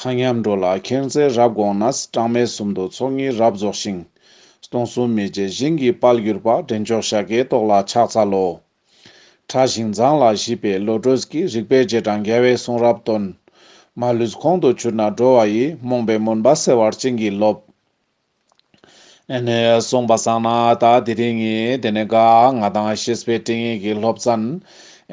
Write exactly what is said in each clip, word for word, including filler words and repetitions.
ཚ་ཉམས་འགྲོ་ལ་མཁྱེན་བརྩེ་རབ་དགོངས་ནས། གྲངས་མེད་གསུམ་དུ་ཚོགས་གཉིས་རབ་རྫོགས་ཤིང་། སྟོང་གསུམ་མི་མཇེད་ཞིང་གི་དཔལ་གྱུར་པ། འདྲེན་མཆོག་ཤཱཀྱའི་ཏོག་ལ་ཕྱག་འཚལ་ལོ། ཕྲ་ཞིང་མཛངས་ལ་ཞིབ་པའི་བློ་གྲོས་ཀྱིས། རིག་པའི་རྗེས་འབྲང་རྒྱལ་བའི་གསུང་རབ་སྟོན། མ་ལུས་ཁོང་དུ་ཆུད་ན་འགྲོ་བ་ཡི། རྨོངས་པའི་མུན་པ་སེལ་བར་བྱིན་གྱིས་རློབས། ཨེ་ནེ་སོང་པ་སང་ན་ད་དེ་རིང་ངི་དེ་ནེ་ག་ང་དང་བཤེས་པའི་སྤྲིངས་ཡིག་གི་སློབ་ཚན།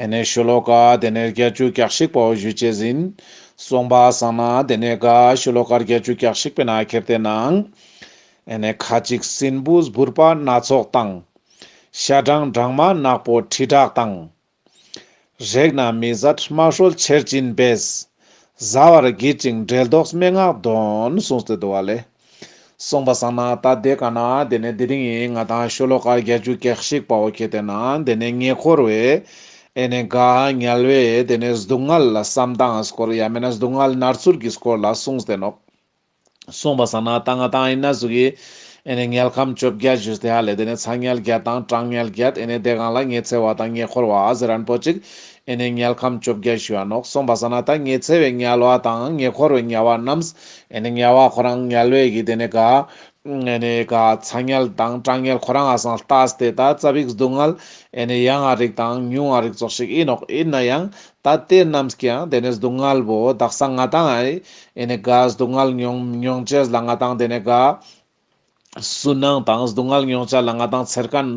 ཨེ་ནེ་ཤོ་ལོ་ཀ་དེ་ནེ་བརྒྱད་ཅུ་གྱ་གཅིག་པ་བོ་ཞུ་ཅེས་ཨིན། སོང་པ་སང་ན་དེ་ནེ་ག་ཤོ་ལོ་ཀ་བརྒྱད་ཅུ་གྱ་གཅིག་པའི་ནང་ཁྱེར་ཏེ་ནང་། ཨེ་ནེ་ཁ་ཅིག་སྲིན་བུ་སྦུར་པ་སྣ་ཚོགས་དང་། ཤ་སྦྲང་སྦྲང་མ་ནག་པོ་ཁྲི་ཕྲག་དང་། རེག་ན་མི་བཟད་རྨ་སྲོལ་ཆེར་སྦྱིན་པས། བཟའ་བར་བགྱིད་ཅིང་བསྒྲལ་བཟློག་སྨྲེ་སྔགས་འདོན། གསུངས་ཏེ་འདུག་པ་ལེ། སོང་པ་སང་ན་ད་དེ་ཀ་ན་དེ་ནེ་དེ་རིང་ངི་ང་དང་ཤོ་ལོ་ཀ་བརྒྱད་ཅུ་གྱ་གཅིག་པ་བོ་ཁྱེར་ཏེ་ན་དེ་ནེ་ཉེ་འཁོར་བའི་ཨེ་ནེ་ག་དམྱལ་བའི་དེ་ནེ་སྡུག་བསྔལ་ལ་བསམ་སྟངས་སྐོར་ཡང་མེན་ན་སྡུག་བསྔལ་མནར་ཚུལ་གྱི་སྐོར་ལ་གསུངས་ཏེ་ནོག། སོང་པ་སང་ན་ད་ང་དང་ཨིན་ན་ཟུག་གི་ཨེ་ནེ་དམྱལ་ཁམས་བཅོ་བརྒྱད་ཞུས་ཏེ་ཧ་ལེ་དེ་ནེ་ཚ་དམྱལ་བརྒྱད་དང་གྲང་དམྱལ་བརྒྱད། ཨེ་ནེ་དེ་གང་ལ་ཉི་ཚེ་བ་དང་ཉེ་འཁོར་བ་ཟེར་ཁན་པོ་ཅིག་ཨེ་ནེ་དམྱལ་ཁམས་བཅོ་བརྒྱད་ཞུ་བ་ནོག། སོང་པ་སང་ན་ད་ཉི་ཚེ་བའི་དམྱལ་བ་དང་ཉེ་འཁོར་བའི་དམྱལ་བ་རྣམས་ཨེ་ནེ་དམྱལ་བ་ཁོ་རང་དམྱལ་བའི་གི་དེ་ནེ་ག་ཨེ་ནེ་ག་ཚ་དམྱལ་དང་གྲང་དམྱལ་ཁོ་རང་ང་སང་ལྟས་ཏེ་ད་ཙ་པིག་སྡུག་བསྔལ་ཨེ་ནེ་ཡང་ང་རིག་དང་ཉུང་ང་རིག་ཙོགས་ཤིག་ཨིན་ནོག། ཨིན་ན་ཡང་ད་དེ་རྣམས་ཀྱང་དེ་ནེ་སྡུག་བསྔལ་བོ་དག་ས་ང་དང་ཨེ་ནེ་ག་སྡུག་བསྔལ་མྱོང་མྱོང་ཅེས་ལ་ང་དང་དེ་ནེ་ག་སུན་སྣང་དང་སྡུག་བསྔལ་མྱོང་ཅེས་ལ་ང་དང་འཚེར་ཁན་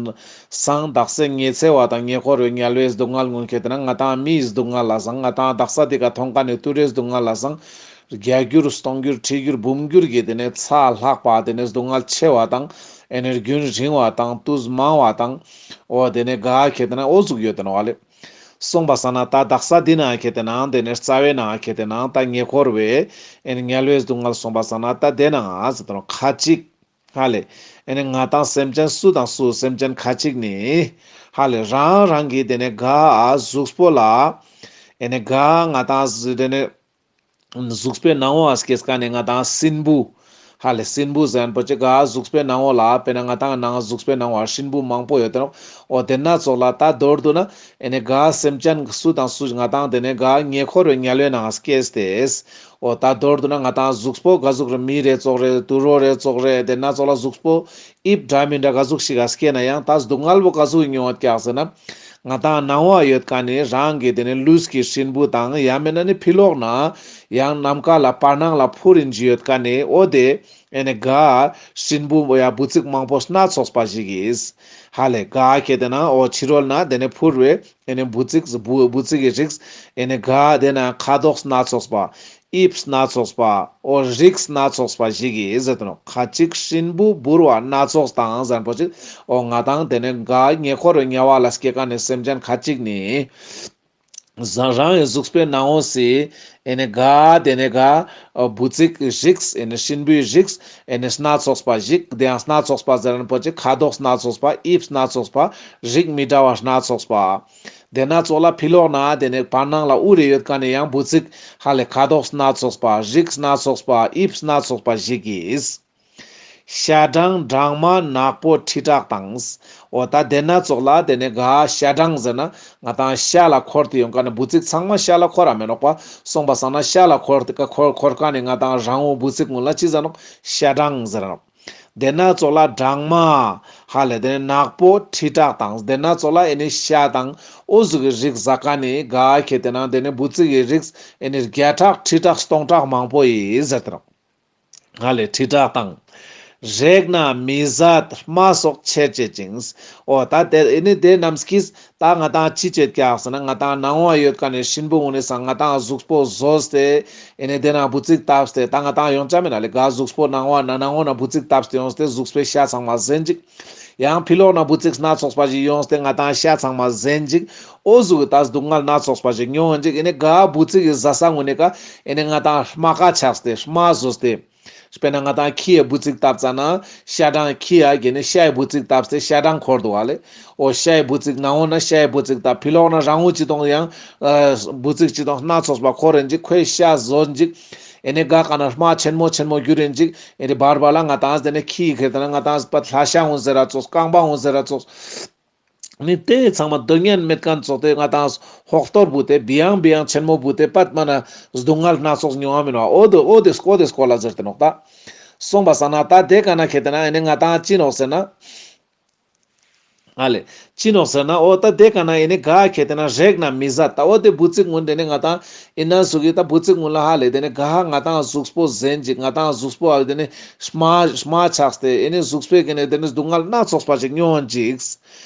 སང་དག་ས་ཉི་ཚེ་བ་དང་ཉེ་འཁོར་བའི་དམྱལ་བའི་སྡུག་བསྔལ་ངུན་ཁྱེར་ཏེ་ན་ང་དང་མིའི་སྡུག་བསྔལ་ལ་སང་ང་དང་དག་ས་དེ་ཀ་མཐོང་ཁན་ནི་དུད་འགྲོའི་སྡུག་བསྔལ་ལ་སང་བརྒྱ་འགྱུར་སྟོང་འགྱུར་ཁྲི་འགྱུར་འབུམ་འགྱུར་གྱི་དེ་ནེ་ཚ་ལྷག་པ་དེ་ནེ་སྡུག་བསྔལ་ཆེ་བ་དང་ཨེ་ནེ་རྒྱུན་རིང་བ་དང་དུས་མང་བ་དང་འོ་དེ་ནེ་ག་ཁྱེར་ཏེ་ན་འོ་ཟུག་ཡོད་དེ་ནོག་པ་ལེ། སོང་པ་སང་ན་ད་དག་ས་འདི་ན་ཁྱེར་ཏེ་ན་དེ་ནེ་རྩ་བའི་ནང་ཁྱེར་ཏེ་ན་ད་ཉེ་འཁོར་བའི་ཨེ་ནེ་དམྱལ་བའི་སྡུག་བསྔལ་སོང་པ་སང་ན་ད་དེ་ནང་ཟེར་ཏེ་ནོག་ཁ་ཅིག་ཧ་ལེ། ཨེ་ནེ་ང་དང་སེམས་ཅན་སུ་དང་སུ་སེམས་ཅན་ཁ་ཅིག་ནི་ཧ་ལེ་རང་རང་གི་དེ་ནེ་ག་གཟུགས་པོ་ལ་ཨེ་ནེ་ག་ང་དང་དེ་ནེ་གཟུགས་པོའི་ནང་ང་སྐྱེས་ཁན་ནི་ང་དང་སྲིན་བུ། ཧ་ལེ་སྲིན་བུ་ཟེར་ཁན་པོ་ཅིག་ག་གཟུགས་པོའི་ནང་ང་ལ་དཔེར་ན་ང་དང་ནང་གཟུགས་པོའི་ནང་ང་སྲིན་བུ་མང་པོ་ཡོད་དེ་ནོག། འོ་དེ་སྣ་ཚོགས་ལ་ད་མདོར་བསྡུ་ན་ཨེ་ནེ་ག་སེམས་ཅན་སུ་དང་སུ་ང་དང་དེ་ནེ་ག་ཉེ་འཁོར་བའི་དམྱལ་བའི་ནང་སྐྱེས་ཏེ། འོ་ད་མདོར་བསྡུ་ན་ང་དང་གཟུགས་པོ་ག་ཟུག་རེ་མི་རེ་ཙོགས་རེ་དུད་འགྲོ་རེ་ཙོགས་རེ་དེ་སྣ་ཚོགས་ལ་གཟུགས་པོ་དབྱིབས་འདྲ་མི་འདྲ་ག་ཟུག་ཞིག་ག་སྐྱེས་ན་ཡང་ད་སྡུག་བསྔལ་བོ་ག་ཟུག་མྱོང་ཡོད་ཀྱག་ཟེར་ན། ང་དང་ནང་ང་ཡོད་ཁན་ནི་རང་གི་དེ་ནེ་ལུས་ཀྱི་སྲིན་བུ་དང་ཡང་མེན་ན་ནི་ཕི་ལོག་ན་ཡང་ནམ་མཁའ་ལ་བར་སྣང་ལ་འཕུར་རིན་ཅི་ཡོད་ཁན་ནི་འོ་དེ་ཨེ་ནེ་ག་སྲིན་བུ་ཡ་འབུ་ཚིགས་མང་པོ་སྣ་ཚོགས་པ་ཞིག་གིས་ཧ་ལེ་ག་ཁྱེར་ཏེ་ན་འོ་ཕྱི་རོལ་ན་དེ་ནེ་འཕུར་བའི་ཨེ་ནེ་འབུ་ཚིགས་འབུ་འབུ་ཚིགས་ཀྱི་རིགས་ཨེ་ནེ་ག་དེ་ན་ཁ་དོག་སྣ་ཚོགས་པ། དབྱིབས་སྣ་ཚོགས་པ། འོ་རིགས་སྣ་ཚོགས་པ་ཞིག་གིས་ཟེར་ཏེ་ནོག། ཁ་ཅིག་སྲིན་བུ་སྦུར་བ་སྣ་ཚོགས་དང་ཟེར་ཁན་པོ་ཅིག། འོ་ང་དང་དེ་ནེ་ག་ཉེ་འཁོར་བའི་དམྱལ་བ་ལ་སྐྱེ་ཁན་ནི་སེམས་ཅན་ཁ་ཅིག་ནི། རང་རང་གི་གཟུགས་པོའི་ནང་ངོས་སི་ཨེ་ནེ་ག་དེ་ནེ་ག་འབུ་ཚིགས་རིགས་ཨེ་ནེ་སྲིན་བུའི་རིགས་ཨེ་ནེ་སྣ་ཚོགས་པ་ཞིག། དེ་ཡང་སྣ་ཚོགས་པ་ཟེར་ཁན་པོ་ཅིག་ཁ་དོག་སྣ་ཚོགས་པ་དབྱིབས་སྣ་ཚོགས་པ་རིགས་མི་འདྲ་བ་སྣ་ཚོགས་པ། དེ་སྣ་ཚོགས་ལ་ཕི་ལོག་ན་དེ་ནེ་བར་སྣང་ལ་དབུར་རེ་ཡོད་ཁན་ནི་ཡང་འབུ་ཚིགས་ཧ་ལེ་ཁ་དོག་སྣ་ཚོགས་པ་རིགས་སྣ་ཚོགས་པ་དབྱིབས་སྣ་ཚོགས་པ་ཞིག་གིས། ཤ་སྦྲང་སྦྲང་མ་ནག་པོ་ཁྲི་ཕྲག་དང་། འོ་ད་དེ་སྣ་ཚོགས་ལ་དེ་ནེ་ག་ཤ་སྦྲང་ཟེར་ན་ང་དང་ཤ་ལ་འཁོར་ཏེ་ཡོང་ཁན་ནི་འབུ་ཚིགས་ཚང་མ་ཤ་ལ་འཁོར་ར་མེན་ནོག་པ། སོང་པ་སང་ན་ཤ་ལ་འཁོར་ཏེ་འཁོར་འཁོར་ཁན་ནི་ང་དང་རང་འོ་འབུ་ཚིགས་ཀུན་ལ་ཅི་ཟེར་ནོག་ཤ་སྦྲང་ཟེར་ནོག། དེ་སྣ་ཚོགས་ལ་སྦྲང་མ་ཧ་ལེ་དེ་ནེ་ནག་པོ་ཁྲི་ཕྲག་དང་དེ་སྣ་ཚོགས་ལ་ཨེ་ནེ་ཤ་དང་འོ་ཟུག་གི་རིགས་ཟ་ཁན་ནི་ག་ཁྱེར་ཏེ་ན་དེ་ནེ་འབུ་ཚིགས་ཀྱི་རིགས་ཨེ་ནེ་བརྒྱ་ཕྲག་ཁྲི་ཕྲག་སྟོང་ཕྲག་མང་པོ་ཡིས་ཟེར་ཏེ་ནོག། ཧ་ལེ་ཁྲི་ཕྲག་དང་། རེག་ན་མི་བཟད་རྨ་སོགས་ཆེར་བཅད་ཅིང་། འོ་ད་དེ་ཨེ་ནེ་དེ་རྣམས་ཀྱིས་ད་ང་དང་ཅི་བྱེད་ཀྱག་ཟེར་ན་ང་དང་ནང་ང་ཡོད་ཁན་ནི་སྲིན་བུ་གུན་ནི་སང་ང་དང་གཟུགས་པོ་ཟོས་ཏེ་ཨེ་ནེ་དེ་ན་འབུ་ཚིགས་བཏབ་སྟེ་ད་ང་དང་ཡོང་ཆ་མེད་ན་ལེ་ག་གཟུགས་པོ་ནང་ང་ན་ནང་ང་ན་འབུ་ཚིགས་བཏབ་སྟེ་ཡོངས་ཏེ་གཟུགས་པོའི་ཤ་ཚང་མ་ཟན་ཅིག། ཡང་ཕི་ལོག་ན་འབུ་ཚིགས་སྣ་ཚོགས་པ་ཞིག་ཡོངས་ཏེ་ང་དང་ཤ་ཚང་མ་ཟན་ཅིག། འོ་ཟུག་གི་ད་སྡུག་བསྔལ་སྣ་ཚོགས་པ་ཞིག་མྱོང་ཡོང་ཅིག། ཨེ་ནེ་ག་འབུ་ཚིགས་ཀྱི་ཟ་ས་གུན་ནི་ཀ་ཨེ་ནེ་ང་དང་རྨ་ཁ་ཆགས་ཏེ་རྨ་ཟོས་ཏེ། དཔེར་ན་ང་དང་ཁྱི་ཡི་འབུ་ཚིགས་བཏབ་ཙ་ན་ཤ་སྦྲང་ཁྱི་ཡ་གི་ནི་ཤ་ཡི་འབུ་ཚིགས་བཏབ་སྟེ་ཤ་སྦྲང་འཁོར་འདུག་པ་ལེ། འོ་ཤ་ཡི་འབུ་ཚིགས་ནང་ངོ་ན་ཤ་ཡི་འབུ་ཚིགས་བཏབ་ཕི་ལོག་ན་རང་འོ་ཅི་དང་ཡང་འབུ་ཚིགས་ཅི་དང་སྣ་ཚོགས་པ་འཁོར་རེན་ཅིག་ཁོའི་ཤ་ཟོན་ཅིག། ཨེ་ནེ་ག་ཀ་ན་རྨ་ཆེན་མོ་ཆེན་མོ་རྒྱུ་རེན་ཅིག། ཨེ་ནེ་བར་བར་ལ་ང་དང་དེ་ནེ་ཁྱི་ཡི་ཁེ་དེ་ན་ང་དང་པ་ལྷ་ཤ་འོང་ཟེར་ར་ཙོགས་རྐང་པ་འོང་ཟེར་ར་ཙོགས། ནི་དེ་ཚང་མ་འདོད་ཉན་མེད་མཁན་ཙོགས་ཏེ་ང་ཏང་ཧོག་ཐོར་བུ་སྟེ་བི་ཡང་བི་ཡང་ཆེན་མོ་བུ་སྟེ་པད་མ་ན་སྡུག་བསྔལ་སྣ་ཚོགས་མྱོང་བ་མིན་ནོག། འོ་དེ་འོ་དེ་སྐོར་དེ་སྐོར་ལ་ཟེར་ཏེ་ནོག་ད། སོང་པ་སང་ན་ད་དེ་ཀ་ན་ཁེ་ཏེ་ན་ཨེ་ནི་ང་ཏང་ཅི་ནོག་ཟེར་ན། ཨ་ལེ། ཅི་ནོག་ཟེར་ན་འོ་ད་དེ་ཀ་ན་ཨེ་ནི་ག་ཁེ་ཏེ་ན་རེག་ན་མི་བཟད། ད་འོ་དེ་བུ་ཙིག་གུན་དེ་ནི་ང་ཏང་ཨིན་ན་ཟུག་གི་ད་བུ་ཙིག་གུན་ལ་ཧ་ལེ་དེ་ནི་ག་ང་ཏང་གཟུགས་པོ་ཟེན་ཅིག། ང་ཏང་གཟུགས་པོ་ཨ་དེ་ནི་རྨ་རྨ་ཆགས་ཏེ་ཨེ་ནི་གཟུགས་པོའི་ཀ་ནེ་དེ་ནི་སྡུག་བསྔལ་སྣ་ཚོགས་པ་ཞིག་མྱོང་ཅིག།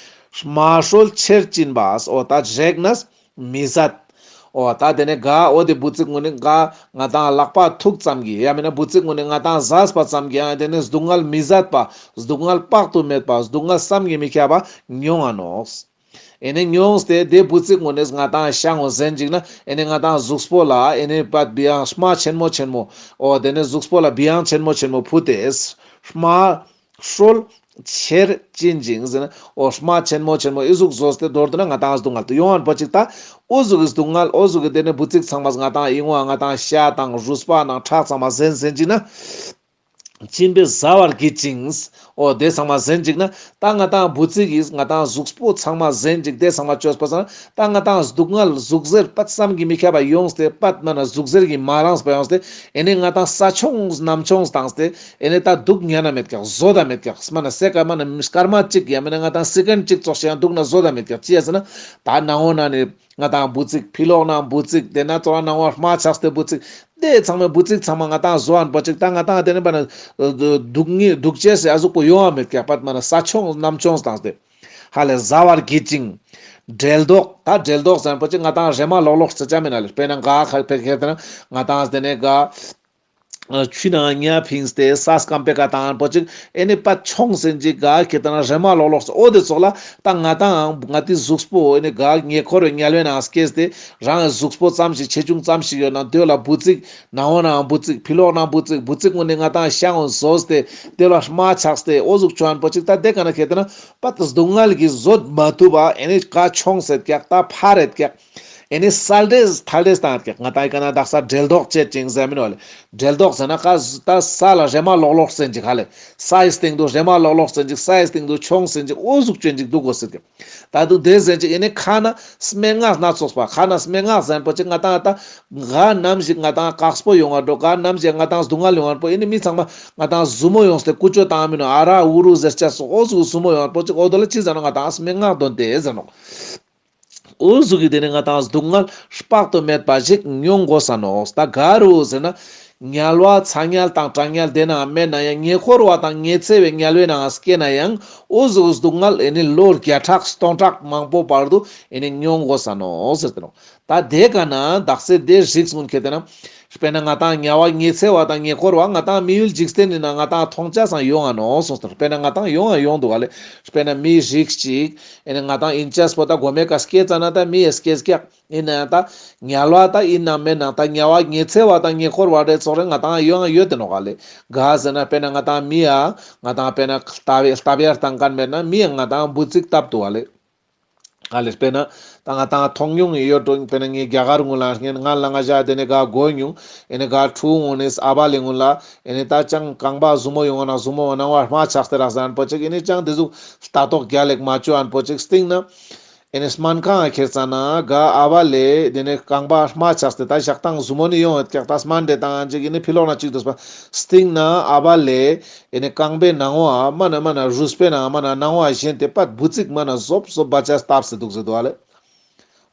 རྨ་སྲོལ་ཆེར་གཅིན་པ། འོ་ད་རེག་ན་མི་བཟད། འོ་ད་དེ་ནི་ག་འོ་དེ་བུ་ཙིག་གུན་ནི་ག་ང་ཏང་ལག་པ་ཐུག་ཙམ་གྱི་ཡང་མིན་ན་བུ་ཙིག་གུན་ནི་ང་ཏང་ཟས་པ་ཙམ་གྱི་ཡང་དེ་ནི་སྡུག་བསྔལ་མི་བཟད་པ། སྡུག་བསྔལ་དཔག་ཏུ་མེད་པ། སྡུག་བསྔལ་བསམ་གྱིས་མི་ཁྱབ་པ་མྱོང་ང་ནོག། ཨེ་ནི་མྱོང་སྟེ་དེ་བུ་ཙིག་གུན་ནི་ང་ཏང་ཤ་ངོ་ཟེན་ཅིག་ན་ཨེ་ནི་ང་ཏང་གཟུགས་པོ་ལ་ཨེ་ནི་པད་བི་ཡང་རྨ་ཆེན་མོ་ཆེན་མོ། འོ་དེ་ནི་གཟུགས་པོ་ལ་བི་ཡང་ཆེན་མོ་ཆེན་མོ་ཕུ་སྟེ་རྨ་སྲོལ་ཆེར་གཅིན་ཅིང་ཟེར་ན། འོ་རྨ་ཆེན་མོ་ཆེན་མོ་ཨི་ཟུག་ཟོས་ཏེ་མདོར་བསྡུ་ན་ང་ཏང་སྡུག་བསྔལ་དུ་ཡོང་ཨན་པོ་ཅིག་ད། འོ་ཟུག་གི་སྡུག་བསྔལ་འོ་ཟུག་གི་དེ་ནི་བུ་ཙིག་ཚང་མ་ང་ཏང་ཨིན་བ་ང་ཏང་ཤ་དང་རུས་པ་ནང་ཁྲག་ཚང་མ་ཟེན་ཟེན་ཅིག་ན། གཅིན་པས་ཟ་བར་བགྱིད་ཅིང་། འོ་དེ་ཚང་མ་ཟེན་ཅིག་ན། ད་ང་ཏང་བུ་ཙིག་གིས་ང་ཏང་གཟུགས་པོ་ཚང་མ་ཟེན་ཅིག་དེ་ཚང་མ་བཅོས་པ་སང་ན། ད་ང་ཏང་སྡུག་བསྔལ་ཟུག་གཟེར་པད་བསམ་གྱིས་མི་ཁྱབ་པ་ཡོངས་ཏེ་པད་མ་ན་ཟུག་གཟེར་གྱིས་མ་ལངས་པ་ཡོངས་ཏེ་ཨེ་ནི་ང་ཏང་ས་མཆོངས་གནམ་མཆོངས་བཏང་སྟེ་ཨེ་ནི་ད་སྡུག་ཉན་ན་མེད་ཀྱག། བཟོད་ད་མེད་ཀྱག། མ་ན་སེ་ཀ་མ་ན་སྐར་མ་གཅིག་ཡང་མིན་ན་ང་ཏང་སེ་ཀན་གཅིག་ཙོགས་ཤིག་ཡང་སྡུག་ན་བཟོད་ད་མེད་ཀྱག། ཅི་ཡ་ཟེར་ན་ད་ནང་འོ་ན་ནི་ང་ཏང་བུ་ཙིག་ཕི་ལོག་ན་བུ་ཙིག་དེ་ན་ཙོགས་ལ་ནང་བ་རྨ་ཆགས་ཏེ་བུ་ཙིག་དེ་ཚང་མའི་བུ་ཙིག་ཚང་མ་ང་ཏང་བཟོ་ཨན་པོ་ཅིག་ད་ང་ཏང་དེ་ནི་པ་ན་སྡུག་ཉེ་སྡུག་ཅེས་སི་ཨ་ཟུག་པོ་ཡོང་བ་མེད་ཀྱག། པད་མ་ན་ས་མཆོངས་གནམ་མཆོངས་བཏང་སྟེ་ཧ་ལས་ཟ་བར་བགྱིད་ཅིང་། བྲེལ་དོགས། ད་བྲེལ་དོགས་ཟེར་ཨན་པོ་ཅིག་ང་ཏང་རེ་མ་ལོག་ལོག་ཟེར་ཅ་མེད་ན་ལེ། དཔེར་ན་ག་ཁ་ཕེ་ཁེ་ཏེ་ན་ང་ཏང་དེ་ནི་ག་ཆུ་ནང་ཉ་ཕིངས་ཏེ་ས་སྐམ་པའི་ཀ་ཏང་ཨན་པོ་ཅིག་ཨེ་ནི་པད་མཆོངས་ཟེན་ཅིག་ག་ཁེ་ཏེ་ན་རེ་མ་ལོག་ལོག་ཟེར། འོ་དེ་ཙོགས་ལ་ད་ང་ཏང་ང་ཏི་གཟུགས་པོ་ཨེ་ནི་ག་ཉེ་འཁོར་བའི་དམྱལ་བའི་ནང་སྐྱེས་ཏེ་རང་གི་གཟུགས་པོ་ཙམ་ཞིག་ཆེ་ཆུང་ཙམ་ཞིག་ཡོད་ན་དེ་ལ་བུ་ཙིག་ནང་འོ་ནའང་བུ་ཙིག་ཕི་ལོག་ནའང་བུ་ཙིག་བུ་ཙིག་གུན་ནི་ང་ཏང་ཤ་ངོ་ཟོས་ཏེ་དེ་ལ་རྨ་ཆགས་ཏེ་འོ་ཟུག་ཆོ་ཨན་པོ་ཅིག་ད་དེ་ཀ་ན་ཁེ་ཏེ་ན་པད་སྡུག་བསྔལ་གྱིས་བཟོད་མ་ཐུབ་པ་ཨེ་ནི་ཀ་མཆོངས་སེད་ཀྱག། ད་ཕར་རེད་ཀྱག། ཨེ་ནི་སལ་འདྲེས་ཐལ་འདྲེས་བཏང་ཀྱག། ང་ཏང་ཨི་ཀ་ན་དག་ས་བྲེལ་དོགས་བྱེད་ཅིང་ཟེར་མིན་ནོག་ལེ། བྲེལ་དོགས་ཟེར་ན་ཀ་ད་ས་ལ་རེ་མ་ལོག་ལོག་ཟེན་ཅིག་ཧ་ལེ། སའི་སྟེང་དུ་རེ་མ་ལོག་ལོག་ཟེན་ཅིག། སའི་སྟེང་དུ་མཆོངས་ཟེན་ཅིག། འོ་ཟུག་ཅོན་ཅིག་འདུག་གོ་ཟེར་ཀྱག། ད་དུང་དེ་ཟེན་ཅིག་ཨེ་ནི་ཁ་ན་སྨྲེ་སྔགས་སྣ་ཚོགས་པ། ཁ་ན་སྨྲེ་སྔགས་ཟེར་ཨན་པོ་ཅིག་ང་ཏང་ད་ག་ནམ་ཞིག་ང་ཏང་དཀགས་པོ་ཡོང་བ་འགྲོ། ག་ནམ་ཞིག་ང་ཏང་སྡུག་བསྔལ་ཡོང་བ་འགྲོ། ཨེ་ནི་མི་ཚང་མ་ང་ཏང་ཟུ་མོ་ཡོངས་ཏེ་ཀུ་ཅོ་བཏང་མིན་ནོག། ཨ་ར་ཨུ་རུ་ཟེར་ཅེས་སོགས་འོ་ཟུག་ཟུ་མོ་ཡོང་བ་འགྲོ་ཅིག། འོ་དོ་ལ་ཅི་ཟེར་ནོག། ང་ཏང་སྨྲེ་སྔགས་འདོན་ཏེ་ཟེར་ནོག། འོ་ཟུག་གི་དེ་ནི་ང་ཏང་སྡུག་བསྔལ་དཔག་ཏུ་མེད་པ་ཞིག་མྱོང་དགོས་ས་ནོག། ད་ག་རུ་ཟེར་ན་དམྱལ་བ་ཚ་དམྱལ་དང་གྲང་དམྱལ་དེ་ནང་མེད་ན་ཡང་ཉེ་འཁོར་བ་དང་ཉི་ཚེ་བའི་དམྱལ་བའི་ནང་སྐྱེས་ན་ཡང་འོ་ཟུག་སྡུག་བསྔལ་ཨེ་ནི་ལོ་བརྒྱ་ཕྲག་སྟོང་ཕྲག་མང་པོ་བར་དུ་ཨེ་ནི་མྱོང་དགོས་ས་ནོག་ཟེར་ཏེ་ནོག། ད་དེ་ཀ་ན་དག་ས་དེ་རིགས་གུན་ཁེ་ཏེ་ན། དཔེར་ན་ང་ཏང་དམྱལ་བ་ཉི་ཚེ་བ་དང་ཉེ་འཁོར་བ་ང་ཏང་མི་ཡུལ་འཇིག་རྟེན་ནི་ནང་ང་ཏང་མཐོང་ཅེས་སང་ཡོང་ང་ནོག་གསུངས་ཏེ། དཔེར་ན་ང་ཏང་ཡོང་ང་ཡོང་འདུག་ག་ལེ། དཔེར་ན་མི་རིགས་ཅིག་ཨེ་ནི་ང་ཏང་ཨིན་ཅེས་པོ་ད་གོ་མའི་ཀ་སྐྱེས་ཙ་ན་ད་མི་ཡ་སྐྱེས་ཀྱག། ཨིན་ན་ད་དམྱལ་བ་ད་ཨིན་ན་མེད་ན་ད་དམྱལ་བ་ཉི་ཚེ་བ་དང་ཉེ་འཁོར་བ་རེ་ཙོགས་རེ་ང་ཏང་ཡོང་ང་ཡོད་དེ་ནོག་ག་ལེ། ག་ཟེར་ན་དཔེར་ན་ང་ཏང་མི་ཡ་ང་ཏང་དཔེར་ན་ལྟ་བའི་ལྟ་བའི་སྟངས་ཀ་མེད་ན་མི་ཡ་ང་ཏང་འབུ་ཙིག་བཏབ་འདུག་ག་ལེ། ཨ་ལེ་དཔེར་ན་ད་ང་ཏང་མཐོང་མྱོང་ཡོད་འགྲོ། དཔེར་ན་ངའི་རྒྱ་གར་གུན་ལ་སྔན་ང་ལ་ང་ཞ་དེ་ནི་ག་གོ་མྱོང་། ཨེ་ནི་ག་ཕྲུ་གུ་གུན་ནི་ཨ་བ་ལེ་གུན་ལ་ཨེ་ནི་ད་ཅང་རྐང་པ་ཟུ་མོ་ཡོང་ན་ཟུ་མོ་ནང་བ་རྨ་ཆགས་ཏེ་རག་ཟེར་ཨན་པོ་ཅིག། ཨེ་ནི་ཅང་དེ་ཟུག་ལྟ་རྟོག་རྒྱལ་ལེགས་མ་བཅོ་ཨན་པོ་ཅིག། སྟིང་ན་ཨེ་ནི་སྨན་ཁང་ང་ཁྱེར་ཙ་ན་ག་ཨ་བ་ལེ་དེ་ནི་རྐང་པ་རྨ་ཆགས་ཏེ་ད་ཞག་དང་ཟུ་མོ་ནི་ཡོང་ཡོད་ཀྱག། ད་སྨན་དེ་བཏང་ཨན་ཅིག་ཨེ་ནི་ཕི་ལོག་ན་ཅིག་འདུག་པ། སྟིང་ན་ཨ་བ་ལེ་ཨེ་ནི་རྐང་པའི་ནང་བ་མ་ན་མ་ན་རུས་པའི་ནང་མ་ན་ནང་བ་བཞིན་དེ་པད་འབུ་ཙིག་མ་ན་ཟོབ་ཟོབ་བ་ཅས་བཏབ་སེ་འདུག་ཟེར་འདུག་ག་ལེ།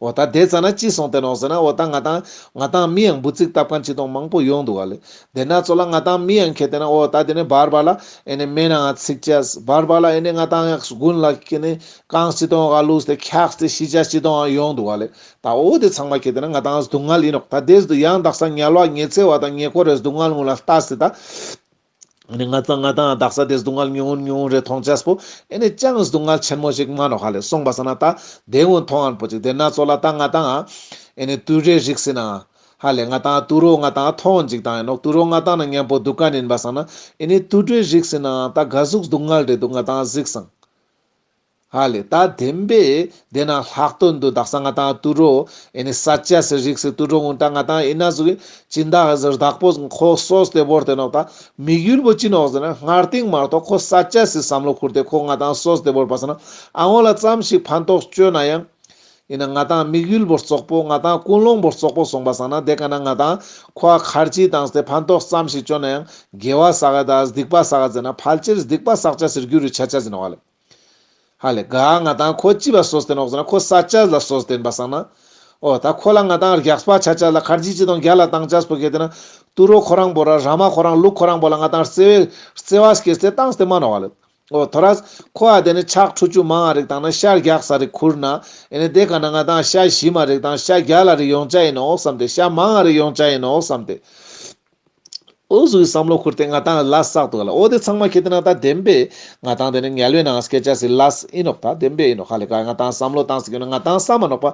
འོ་ད་དེ་ཙ་ན་ཅི་སོང་སྟེ་ནོག་ཟེར་ན་འོ་ད་ང་ཏང་ང་ཏང་མི་ཡང་འབུ་ཙིག་བཏབ་མཁན་ཅི་དང་མང་པོ་ཡོང་འདུག་ག་ལེ། དེ་ན་ཙོགས་ལ་ང་ཏང་མི་ཡང་ཁེ་ཏེ་ན་འོ་ད་དེ་ནི་བར་བར་ལ་ཨེ་ནི་མེ་ནང་ཚིག་ཅས་བར་བར་ལ་ཨེ་ནི་ང་ཏང་ཡང་དགུན་ལ་ཁེ་ནི་རྐང་ཅི་དང་ག་ལུས་ཏེ་འཁྱགས་ཏེ་ཤི་ཅས་ཅི་དང་ཡོང་འདུག་ག་ལེ། ད་འོ་དེ་ཚང་མ་ཁེ་ཏེ་ན་ང་ཏང་སྡུག་བསྔལ་ཡིན་ནོག། ད་དེ་ཡང་དག་ས་དམྱལ་བ་ཉི་ཚེ་བ་དང་ཉེ་འཁོར་རེ་སྡུག་བསྔལ་གུན་ལ་ལྟས་ཏེ་ད། ཨེ་ནི་ང་ཏང་ང་ཏང་དག་ས་དེ་སྡུག་བསྔལ་ཉུང་ངུ་ཉུང་ངུ་རེ་མཐོང་ཅས་པོ་ཨེ་ནི་ཅང་སྡུག་བསྔལ་ཆེན་མོ་ཞིག་མ་ནོག་ཧ་ལེ། སོང་པ་སང་ན་ད་དེ་གུན་མཐོང་ཨན་པོ་ཅིག། དེ་ན་ཙོགས་ལ་ད་ང་ཏང་ཨེ་ནི་དུད་འགྲོའི་རིགས་ཟེར་ན་ཧ་ལེ་ང་ཏང་དུད་འགྲོ་ང་ཏང་མཐོང་ཅིག་བཏང་ཡིན་ནོག། དུད་འགྲོ་ང་ཏང་ན་མཉམ་པོ་འདུག་མཁན་ཡིན་པ་སང་ན་ཨེ་ནི་དུད་འགྲོའི་རིགས་ཟེར་ན་ད་ག་ཟུག་སྡུག་བསྔལ་རེ་འདུག་ང་ཏང་གཟིགས་སང་། ཧ་ལེ་ད་བདེན་པའི་དེ་ན་ལྷག་དོན་དུ་དག་ས་ང་ཏང་དུད་འགྲོ་ཨེ་ནི་ས་ཆ་སི་རིགས་སི་དུད་འགྲོ་གུན་ད་ང་ཏང་ཨེ་ན་ཟུག་གི་སྦྱིན་བདག་གི་བདག་པོ་ཁོ་གསོས་ཏེ་བོར་ཏེ་ནོག། ད་དམིགས་ཡུལ་པོ་ཅི་ནོག་ཟེར་ན་སྔར་ཏིང་མ་གཏོགས་ཁོ་ས་ཆ་སི་བསམ་བློ་ཁུར་ཏེ་ཁོ་ང་ཏང་གསོས་ཏེ་བོར་པ་སང་ན་ཨ་ངོ་ལ་ཙམ་ཞིག་ཕན་ཐོགས་བཅོས་ན་ཡང་ཨེ་ན་ང་ཏང་དམིགས་ཡུལ་པོ་རྩོག་པོ་ང་ཏང་ཀུན་སློང་པོ་རྩོག་པོ་སོང་པ་སང་ན་དེ་ཀ་ན་ང་ཏང་ཁོ་ཁར་ཅི་བཏང་སྟེ་ཕན་ཐོགས་ཙམ་ཞིག་བཅོས་ན་ཡང་དགེ་བ་བསགས་ད་སྡིག་པ་བསགས་ཟེར་ན་ཕལ་ཆེར་སྡིག་པ་བསགས་ཆ་ཟེར་རྒྱུ་རུ་ཆ་ཆ་ཟེར་ནོག་ལེ། ཧ་ལེ་ག་ང་ཏང་ཁོ་ཅི་བ་གསོས་ཏེ་ནོག་ཟེར་ན་ཁོ་ས་ཆ་ལ་གསོས་ཏེ་ཡིན་པ་སང་ན། འོ་ད་ཁོ་ལ་ང་ཏང་རྒྱགས་པ་ཆ་ཆ་ལ་ཁར་ཇི་ཅི་དང་རྒྱ་ལ་བཏང་ཆས་པོ་ཁེ་ཏེ་ན་དུད་འགྲོ་ཁོ་རང་པོ་ར་ར་མ་ཁོ་རང་ལུག་ཁོ་རང་པོ་ལ་ང་ཏང་བརྩེ་བའི་བརྩེ་བ་སྐྱེས་ཏེ་བཏང་སྟེ་མ་ནོག་ལེ། འོ་ཐོ་རས་ཁོ་ཨ་དེ་ནི་ཕྱག་ཁྲུ་ཆུ་མང་ང་རིག་བཏང་ན་ཤ་རྒྱགས་ས་རིག་ཁུར་ན་ཨེ་ནི་དེ་ཀ་ན་ང་ཏང་ཤ་ཞིམ་མ་རིག་བཏང་ཤ་རྒྱ་ལ་རིག་ཡོང་ཆ་ཡིན་ནོག་བསམ་སྟེ་ཤ་མང་ང་རིག་ཡོང་ཆ་ཡིན་ནོག་བསམ་སྟེ། འོ་ཟུག་གི་བསམ་བློ་ཁུར་ཏེ་ང་ཏང་ལས་བསགས་འདུག་ག་ལ། འོ་དེ་ཚང་མ་ཁེ་ཏེ་ན་ད་བདེན་པའི་ང་ཏང་དེ་ནི་དམྱལ་བའི་ནང་སྐྱེ་ཆ་སི་ལས་ཨིན་ནོག། ད་བདེན་པའི་ཨིན་ནོག་ཧ་ལེ་ག་ང་ཏང་བསམ་བློ་བཏང་སི་ཀྱོ་ན་ང་ཏང་བསམ་མ་ནོག་པ།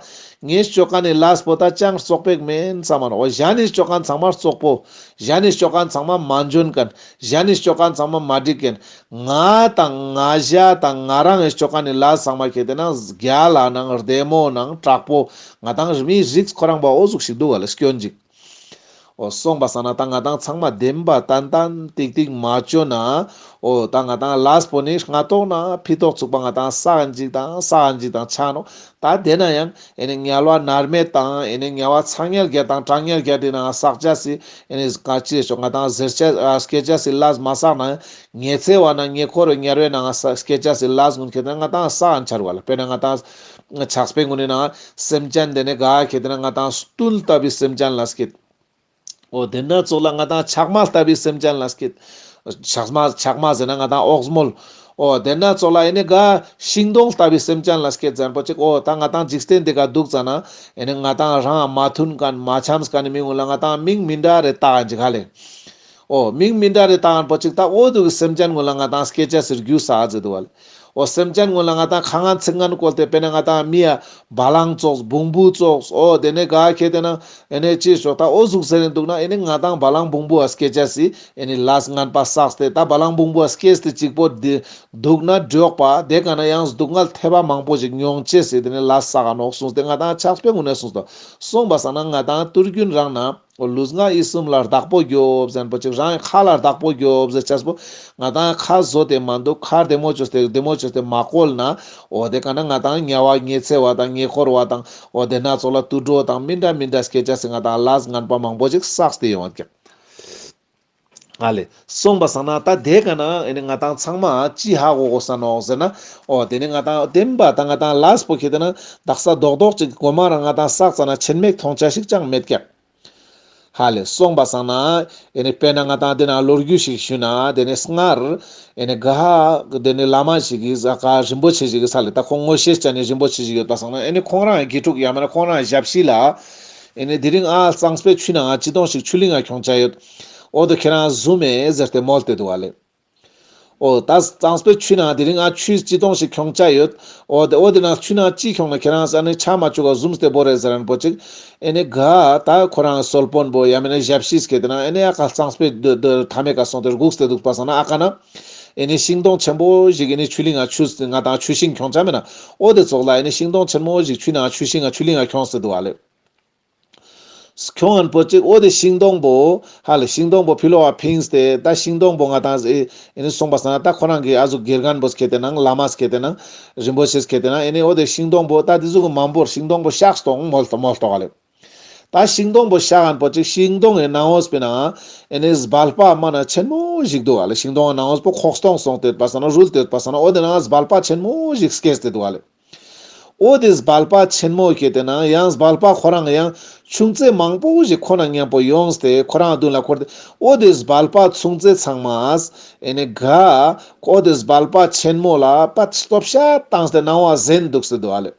ངས་ཅོ་ཁན་ནི་ལས་པོ་ད་ཅང་རྩོག་པོ་མེན་བསམ་མ་ནོག་པ། གཞན་ནི་ཅོ་ཁན་ཚང་མ་རྩོག་པོ། གཞན་ནི་ཅོ་ཁན་ཚང་མ་མ་འཇོན་ཁན། གཞན་ནི་ཅོ་ཁན་ཚང་མ་མ་འགྲིག་ཁན། ང་དང་ང་ཞ་དང་ང་རང་ངི་ཅོ་ཁན་ནི་ལས་ཚང་མ་ཁེ་ཏེ་ན་རྒྱལ་ལ་ནང་བདེ་མོ་ནང་དྲག་པོ་ང་ཏང་མི་རིགས་ཁོ་རང་པ་འོ་ཟུག་ཞིག་འདུག་ག་ལ་སྐྱོན་ཅིག། འོ་སོང་པ་སང་ན་ད་ང་ཏང་ཚང་མ་བདེན་པ་ཏན་ཏན་ཏིག་ཏིག་མ་ཅོ་ན། འོ་ད་ང་ཏང་ལས་པོ་ནི་སྔ་ཐོག་ན་ཕི་ཐོག་ཚུགས་པ་ང་ཏང་བསགས་ཨིན་ཅིག་དང་བསགས་ཨིན་ཅིག་དང་ཆ་ནོག། ད་དེ་ན་ཡང་ཨེ་ནི་དམྱལ་བ་མནར་མེད་དང་ཨེ་ནི་དམྱལ་བ་ཚ་དམྱལ་བརྒྱད་དང་གྲང་དམྱལ་བརྒྱད་དེ་ན་བསགས་ཆ་སི་ཨེ་ནི་ག་ཅི་ཞོག་ང་ཏང་ཟེར་ཆ་སྐྱེ་ཆ་སི་ལས་མ་བསགས་ན་ཡང་ཉི་ཚེ་བ་ན་ཉེ་འཁོར་དམྱལ་བའི་ནང་སྐྱེ་ཆ་སི་ལས་གུན་ཁེ་ཏེ་ན་ང་ཏང་བསགས་ཨིན་ཆ་རུག་ག་ལ། དཔེར་ན་ང་ཏང་ཆགས་པའི་ངོ་ནས་ན་སེམས་ཅན་དེ་ནི་ག་ཁེ་ཏེ་ན་ང་ཏང་སྟུན་ལྟ་བུའི་སེམས་ཅན་ལ་སྐྱེད། འོ་དེ་ན་ཙོགས་ལ་ང་ཏང་ཆག་མ་ལྟ་བུའི་སེམས་ཅན་ལ་སྐྱེད། ཆག་མ་ཆག་མ་ཟེར་ན་ང་ཏང་འོག་མོལ། འོ་དེ་ན་ཙོགས་ལ་ཨེ་ནི་ག་ཤིང་སྡོང་ལྟ་བུའི་སེམས་ཅན་ལ་སྐྱེད་ཟེར་ཁན་པོ་ཅིག། འོ་ད་ང་ཏང་འཇིག་རྟེན་འདི་ག་འདུག་ཙ་ན་ཨེ་ནི་ང་ཏང་རང་མ་མཐུན་ཁན་མ་འཆམས་ཁན་ནི་མི་གུན་ལ་ང་ཏང་མིང་མི་འདྲ་རེ་བཏགས་ཨིན་ཅིག་ཧ་ལེ། འོ་མིང་མི་འདྲ་རེ་བཏགས་ཁན་པོ་ཅིག། ད་འོ་དུ་གི་སེམས་ཅན་གུན་ལ་ང་ཏང་སྐྱེ་ཆ་སི་རྒྱུ་བསགས་ཟེར་འདུག་ག་ལེ། འོ་སེམས་ཅན་གུན་ལ་ང་ཏང་ཁ་ངན་ཚིག་ངན་བཀོལ་ཏེ་དཔེར་ན་ང་ཏང་མི་ཡ་བ་ལང་ཙོགས་བོང་བུ་ཙོགས་འོ་དེ་ནས་ག་ཁེ་ཏེ་ན་ཨེ་ནི་ཅི་ཞོག་ད་འོ་ཟུག་ཟེར་ནས་འདུག་ན་ཨེ་ནི་ང་ཏང་བ་ལང་བོང་བུ་ཨ་སྐྱེ་ཆ་སི་ཨེ་ནི་ལས་ངན་པ་བསགས་ཏེ་ད་བ་ལང་བོང་བུ་ཨ་སྐྱེས་ཏེ་གཅིག་པོ་འདི་འདུག་ན་འགྲོགས་པ་དེ་ག་ན་ཡང་སྡུག་བསྔལ་ཐེབས་པ་མང་པོ་ཞིག་མྱོང་ཅེས་སི་དེ་ནི་ལས་བསགས་ནོག་གསུངས་ཏེ་ང་ཏང་ཆགས་པའི་ངོ་ནས་གསུངས་ཏོ། སོང་པ་སང་ན་ང་ཏང་དུས་རྒྱུན་རང་ན། འོ་ལུས་ངག་ཡིད་གསུམ་ལ་བདག་པོ་རྒྱོབ་ཟེར་ཁན་པོ་ཅིག། རང་ཁ་ལ་བདག་པོ་རྒྱོབ་ཟེར་ཆས་པོ་ང་ཏང་ཁ་བཟོ་སྟེ་མ་འདུག། ཁ་བདེ་མོ་ཅོས་ཏེ་བདེ་མོ་ཅོས་ཏེ་མ་བཀོལ་ན་འོ་དེ་ཀ་ན་ང་ཏང་དམྱལ་བ་ཉི་ཚེ་བ་དང་ཉེ་འཁོར་བ་དང་འོ་དེ་ན་ཙོགས་ལ་དུད་འགྲོ་དང་མི་འདྲ་མི་འདྲ་སྐྱེ་ཆ་སི་ང་ཏང་ལས་ངན་པ་མང་པོ་ཅིག་བསགས་ཏེ་ཡོང་བ་ཀྱག། ཨ་ལེ། སོང་པ་སང་ན་ད་དེ་ཀ་ན་ཨེ་ནི་ང་ཏང་ཚང་མ་ཅི་ཧ་གོ་གོས་ས་ནོག་ཟེར་ན། འོ་དེ་ནི་ང་ཏང་བདེན་པ་ད་ང་ཏང་ལས་པོ་ཁེ་ཏེ་ན་དག་ས་རྡོག་རྡོག་ཅིག་གོ་མ་རང་ང་ཏང་བསགས་ཙ་ན་ཆེན་མེད་མཐོང་ཆ་ཞིག་ཅང་མེད་ཀྱག། ཧ་ལེ། སོང་པ་སང་ན་ཨེ་ནི་དཔེར་ན་ང་ཏང་དེ་ན་ལོ་རྒྱུས་ཤིག་ཞུས་ན་དེ་ནི་སྔར་ཨེ་ནི་ག་དེ་ནི་བླ་མ་ཞིག་གིས་ག་རིན་པོ་ཆེ་ཞིག་གིས་ས་ལེ་ད་ཁོང་ངོ་ཤེས་ཅན་ནི་རིན་པོ་ཆེ་ཞིག་ཡོད་པ་སང་ན་ཨེ་ནི་ཁོང་རང་དགེ་ཕྲུག་ཡང་མེན་ན་ཁོང་རང་ཞབས་ཕྱི་ལ་ཨེ་ནི་དེ་རིང་ཨ་གཙང་པའི་ཆུ་ནང་ང་ཅི་དོང་ཞིག་ཆུ་ལིང་ང་ཁྱོང་ཆ་ཡོད། འོ་དེ་ཁྱེད་རང་བཟུང་མེད་ཟེར་ཏེ་མོལ་ཏེ་འདུག་ཨ་ལེ། འོ་ད་གཙང་པའི་ཆུ་ནང་དེ་རིང་ཨ་ཆུ་ཅི་དོང་ཞིག་ཁྱོང་ཆ་ཡོད། འོ་དེ་འོ་དེ་ནང་ཆུ་ནང་ཅི་ཁྱོང་ན་ཁྱེད་རང་ས་ནི་ཆ་མ་བཅུག་ག་བཟུང་སྟེ་བོར་རེ་ཟེར་ཁན་པོ་ཅིག། ཨེ་ནི་ག་ད་ཁོ་རང་གསོལ་དཔོན་པོ་ཡང་མེན་ན་ཞབས་ཕྱི་སྐྱེ་དེ་ན་ཨེ་ནི་ཨ་ཀ་གཙང་པའི་མཐའ་མའི་ཀ་སོང་སྟེ་སྒུག་སྟེ་འདུག་པ་སང་ན་ཨ་ཀ་ན་ཨེ་ནི་ཤིང་སྡོང་ཆེན་པོ་ཞིག་ཨེ་ནི་ཆུ་ལིང་ང་ཆུ་ང་ཏང་ཆུ་ཤིང་ཁྱོང་ཆ་མེན་ན། འོ་དེ་ཙོགས་ལ་ཨེ་ནི་ཤིང་སྡོང་ཆེན་མོ་ཞིག་ཆུ་ནང་ཆུ་ཤིང་ང་ཆུ་ལིང་ང་ཁྱོངས་ཏེ་འདུག་ཨ་ལེ། ཁྱོང་ངན་པོ་ཅིག། འོ་དེ་ཤིང་སྡོང་པོ་ཧ་ལེ་ཤིང་སྡོང་པོ་ཕི་ལོག་ག་ཕིངས་ཏེ་ད་ཤིང་སྡོང་པོ་ང་ཏང་ཨེ་ཨེ་ནི་སོང་པ་སང་ན་ད་ཁོ་རང་གི་ཨ་ཟུག་དགེ་རྒན་པོ་སྐྱེ་དེ་ནང་བླ་མ་སྐྱེ་དེ་ནང་རིན་པོ་ཆེ་སྐྱེ་དེ་ནང་ཨེ་ནི་འོ་དེ་ཤིང་སྡོང་པོ་ད་དེ་ཟུག་གི་མང་པོར་ཤིང་སྡོང་པོ་གཤགས་སྟོང་མོལ་ཏོ་མོལ་ཏོ་ཧ་ལེ། ད་ཤིང་སྡོང་པོ་གཤགས་ངན་པོ་ཅིག་ཤིང་སྡོང་ངི་ནང་འོས་པའི་ནང་ཨེ་ནི་སྦལ་པ་མ་ན་ཆེན་མོ་ཞིག་འདུག་ཧ་ལེ། ཤིང་སྡོང་ངི་ནང་འོས་པོ་ཁོག་སྟོང་སོང་སྟེ་ཡོད་པ་སང་ན་རུལ་ཏེ་ཡོད་པ་སང་ན་འོ་དེ་ནང་སྦལ་པ་ཆེན་མོ་ཞིག་སྐྱེས་ཏེ་འདུག་ཧ་ལེ། འོ་དེ་སྦལ་པ་ཆེན་མོ་སྐྱེ་དེ་ན་ཡང་སྦལ་པ་ཁོ་རང་ཡང་ཆུང་ཙེ་མང་པོ་ཞིག་ཁོ་ན་མཉམ་པོ་ཡོངས་ཏེ་ཁོ་རང་མདུན་ལ་འཁོར་ཏེ་འོ་དེ་སྦལ་པ་ཆུང་ཙེ་ཚང་མ་ཨེ་ནི་ག་འོ་དེ་སྦལ་པ་ཆེན་མོ་ལ་པ་སྟོབས་ཤ་བཏང་སྟེ་སྣང་བ་ཟེན་འདུག་སྟེ་འདུག་ཧ་ལེ།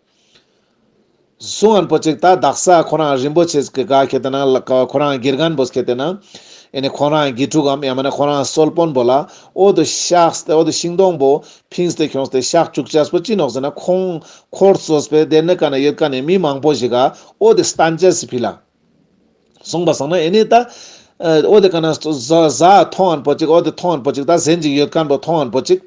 སུ་ངན་པོ་ཅིག་ད་དག་ས་ཁོ་རང་རིན་པོ་ཆེ་གི་ག་ཁེ་དེ་ན་ཁོ་རང་དགེ་རྒན་པོ་སྐྱེ་དེ་ན་ཨེ་ནི་ཁོ་རང་དགེ་ཕྲུག་གམ་ཡང་མེན་ན་ཁོ་རང་གསོལ་དཔོན་པོ་ལ་འོ་དེ་གཤགས་ཏེ་འོ་དེ་ཤིང་སྡོང་པོ་ཕིངས་ཏེ་ཁྱོངས་ཏེ་གཤགས་བཅུག་ཅེས་པོ་ཅི་ནོག་ཟེར་ན་ཁོང་འཁོར་གཙོས་པའི་དེ་ནི་ཀ་ན་ཡོད་ཀ་ནས་མི་མང་པོ་ཞིག་ག་འོ་དེ་སྟན་ཅེས་སི་ཕི་ལ། སོང་པ་སང་ན་ཨེ་ནི་ད་འོ་དེ་ཀ་ན་ཟ་ཟ་མཐོང་ངན་པོ་ཅིག་འོ་དེ་མཐོང་ངན་པོ་ཅིག་ད་ཟན་ཅིག་ཡོད་ཁན་པོ་མཐོང་ངན་པོ་ཅིག་